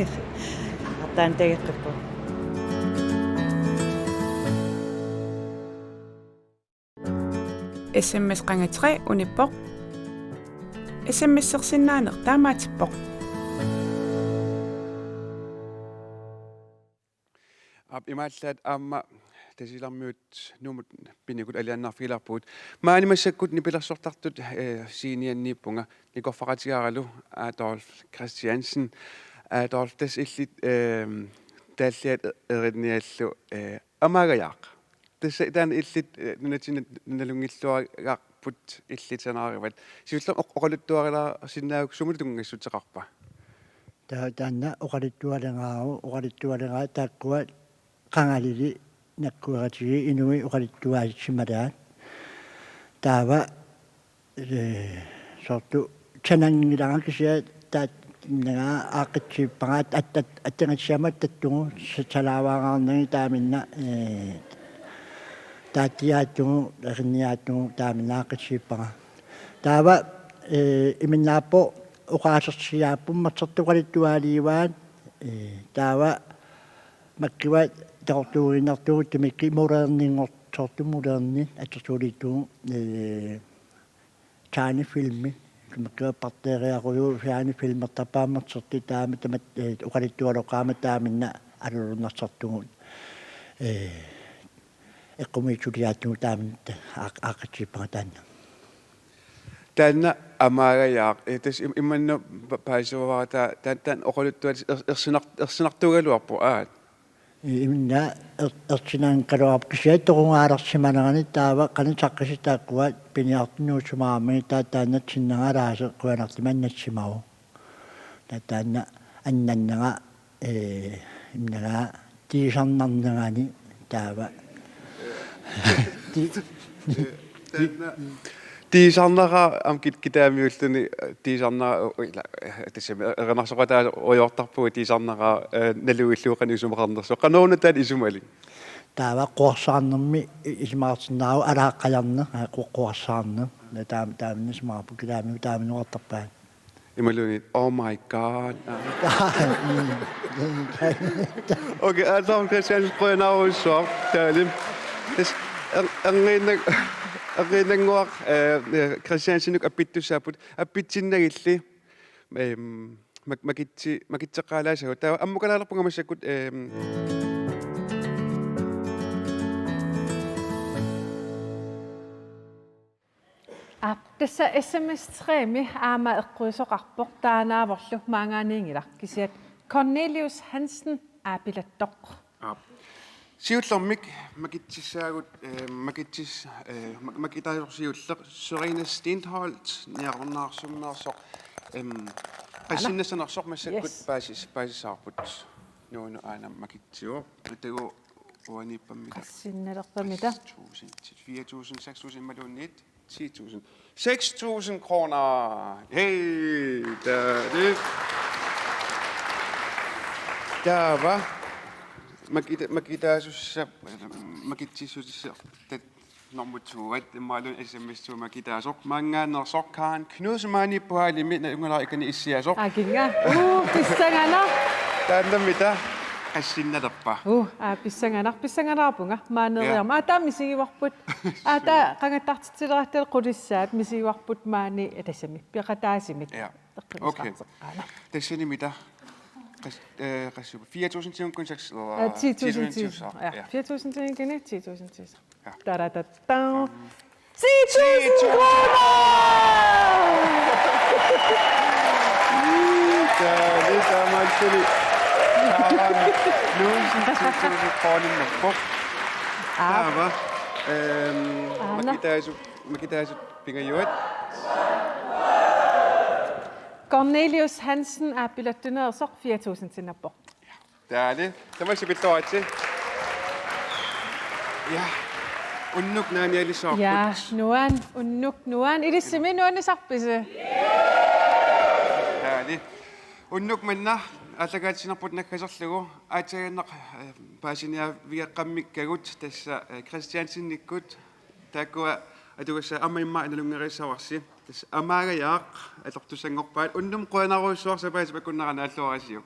Artaanut tageqqippugut. S M S qanga tre unippoq. S M S-ersinnaaneq taamaatippoq. Aap, imaallaat aamma Tasiilarmiut Nuummut pinikut aliannaarfigilaarpugut. Maani massakkut nipilersortartut, eh, seniorniippunga, nikorfaqatigaaralu Adolf Christiansen. Adolf, tassa illit, eh, taalliat e-, erinniallu, eh, Amaagajaaq. Tassa taanna illit, eh, nunatsinni nalunngilluarput illit sanaarivat. Siullermik oq-, oqaluttuarilaarsinnaagukku sumut tunngassuteqarpa? Ta-, taanna oqaluttualeraaru, oqaluttualeraaru taakkua qangalili nakkueratigit inuit oqaluttuaatsimalaat. Taava, eh, soorlu sananngilara kisianni taanna aaqqitsiippara at-, at-, at-, attangatsiamut tattugu sa-, salaavaaraarnagit taamanna, eh, taatiaattugu, erinniaattugu taamanna aaqqitsiippara. Taava, eh, iminnaappoq oqaasersiaapput, mersortoqalittuaaliivaat, eh, taava makkiva takortuuginnartugut timikkit moderninngortortut, moderni atersuuliittugut, eh, tegnefilmi. Makkiva bakteriaruju tegnefilmertarpaat mersorti taama tamat, eh, oqaluttualoqaama taamanna alulernarsartugut. Eh, eqqumiitsuliaattugut taamanna aaq-, aaqqitsiippara taanna. Taanna Amaagajaaq, eh, tassa im-, imanna pa-, paasivara taa-, taa-, taanna oqaluttuat er-, ersinar-, ersinartuugaluarpoq, aat. Iminna er-, ersinanngikkaluarpoq kisianni toqungaalersimanerani taava qanoq saqqisi taakkua piniartunut nuussumaammagit taa-, taanna sinnera alaasa qujanartumik annassimavoq. Taa-, taanna annannera, eh, imnaga tiisarnarnerani taava. Ti-, Taanna tiisarnera aamma kit-, kitaamiulluni, eh, tiisarnera, u-, ila, eh, tassami, eh, erinarsoqataasoriartarpugut tiisarnera, eh, nalugillugu qanoq isumaqarnersoq. Qanoruna taanna isumalik? Taava quersaarnermi i-, isumaqarsinnaavoq alaaqqajarneq, aa, qu-, quersaarneq. Taam-, taamani isumaqarpoq kitaamiut taamani oqartarpaat. Imaluunniit, "Oh my God." Okay, Adolf Christiansen, qujanarujussuaq, taali. Tassa, er-, erniinna-, erniinnannguaq, eh, eh, Christiansenip appittussaapput, appitsinnagilli, ehm, mak-, makitsi-, makitseqqaalaasagut. Taava ammukalaarpunga massakkut, ehm, Aap, tassa S M S tre-mi aamma eqquisoqarpoq, taanaavorlu maangaaniinngilaq, kisianni Cornelius Hansen aapilattoq. Aap. Siullermik makitsissaagut, eh, makitsis-, eh, mak-, makitaasoq siulleq Sørine Steenholdt, Niaqornaarsummeersoq, em, qassinnaassanersoq massakkut. Yes. Paasis-, paasissavarput. Nuunu aana makitsivoq. Atagu Uaniippammita. Qassinnalerpamita? Tusind, fire tusind, seks tusind imaluunniit ti tusind. Seks tusind kroner. Hey, der er det. Der var Makita-, Makitasussa, Makitsisussa, det nummer to, at det må S M S to Makitasoq, mange når så kan Knud som er i på halv min, ungerne ikke kan isse så. Akinga. Uh, pissanganaq. Der er dem, der. Qassinnalerpa? Uh, aa, pissanganaq, pissanganarpunga. Maaneriarma. Ja. Aa, taava misigivarput. Aa, taava qangattartitsilerattalu qulissaat misigivarput maani, ee, tassami peqataasumik. Ja. Okay. Eqqinnissarteqqaana. Tassani mita? Qas-, øh, qassup. Fire tusind til kun seks, eller? Øh, ti tusind ti tusind. Ti tusind ti tusind. Ja, ja. Fire tusind til kun ti tusind ti tusind. Ja. Da, da, da, da. Ti tusind kroner! Ja, det er meget sødt. Der var nu ti tusind kroner på. Ah. Der var, øhm, Anna. Makitaisu, Makitaisu Pingajuat. Cornelius Hansen, aa, billettineersoq fire tusind sinnerpoq. Taali. Tamassi pilluaritsi. Ja. Unnuk naanialissavarput. Ja, nuan, unnuk nuan. Ilissimi nuannisarpisi? Taali. Unnuk manna aallakaatitsinerput naggaserlugu. Aatsaannaq, øh, paasiniaavigeqqammikkagut tassa, øh, Christiansenikkut. Taakkua atugassat aamma immaqa nalunngereersavarsi. Tassa Amaagajaaq atortussanngorpaat. Unnuk qujanarujussuaq sapaatip akunnerani aalluarisiuk.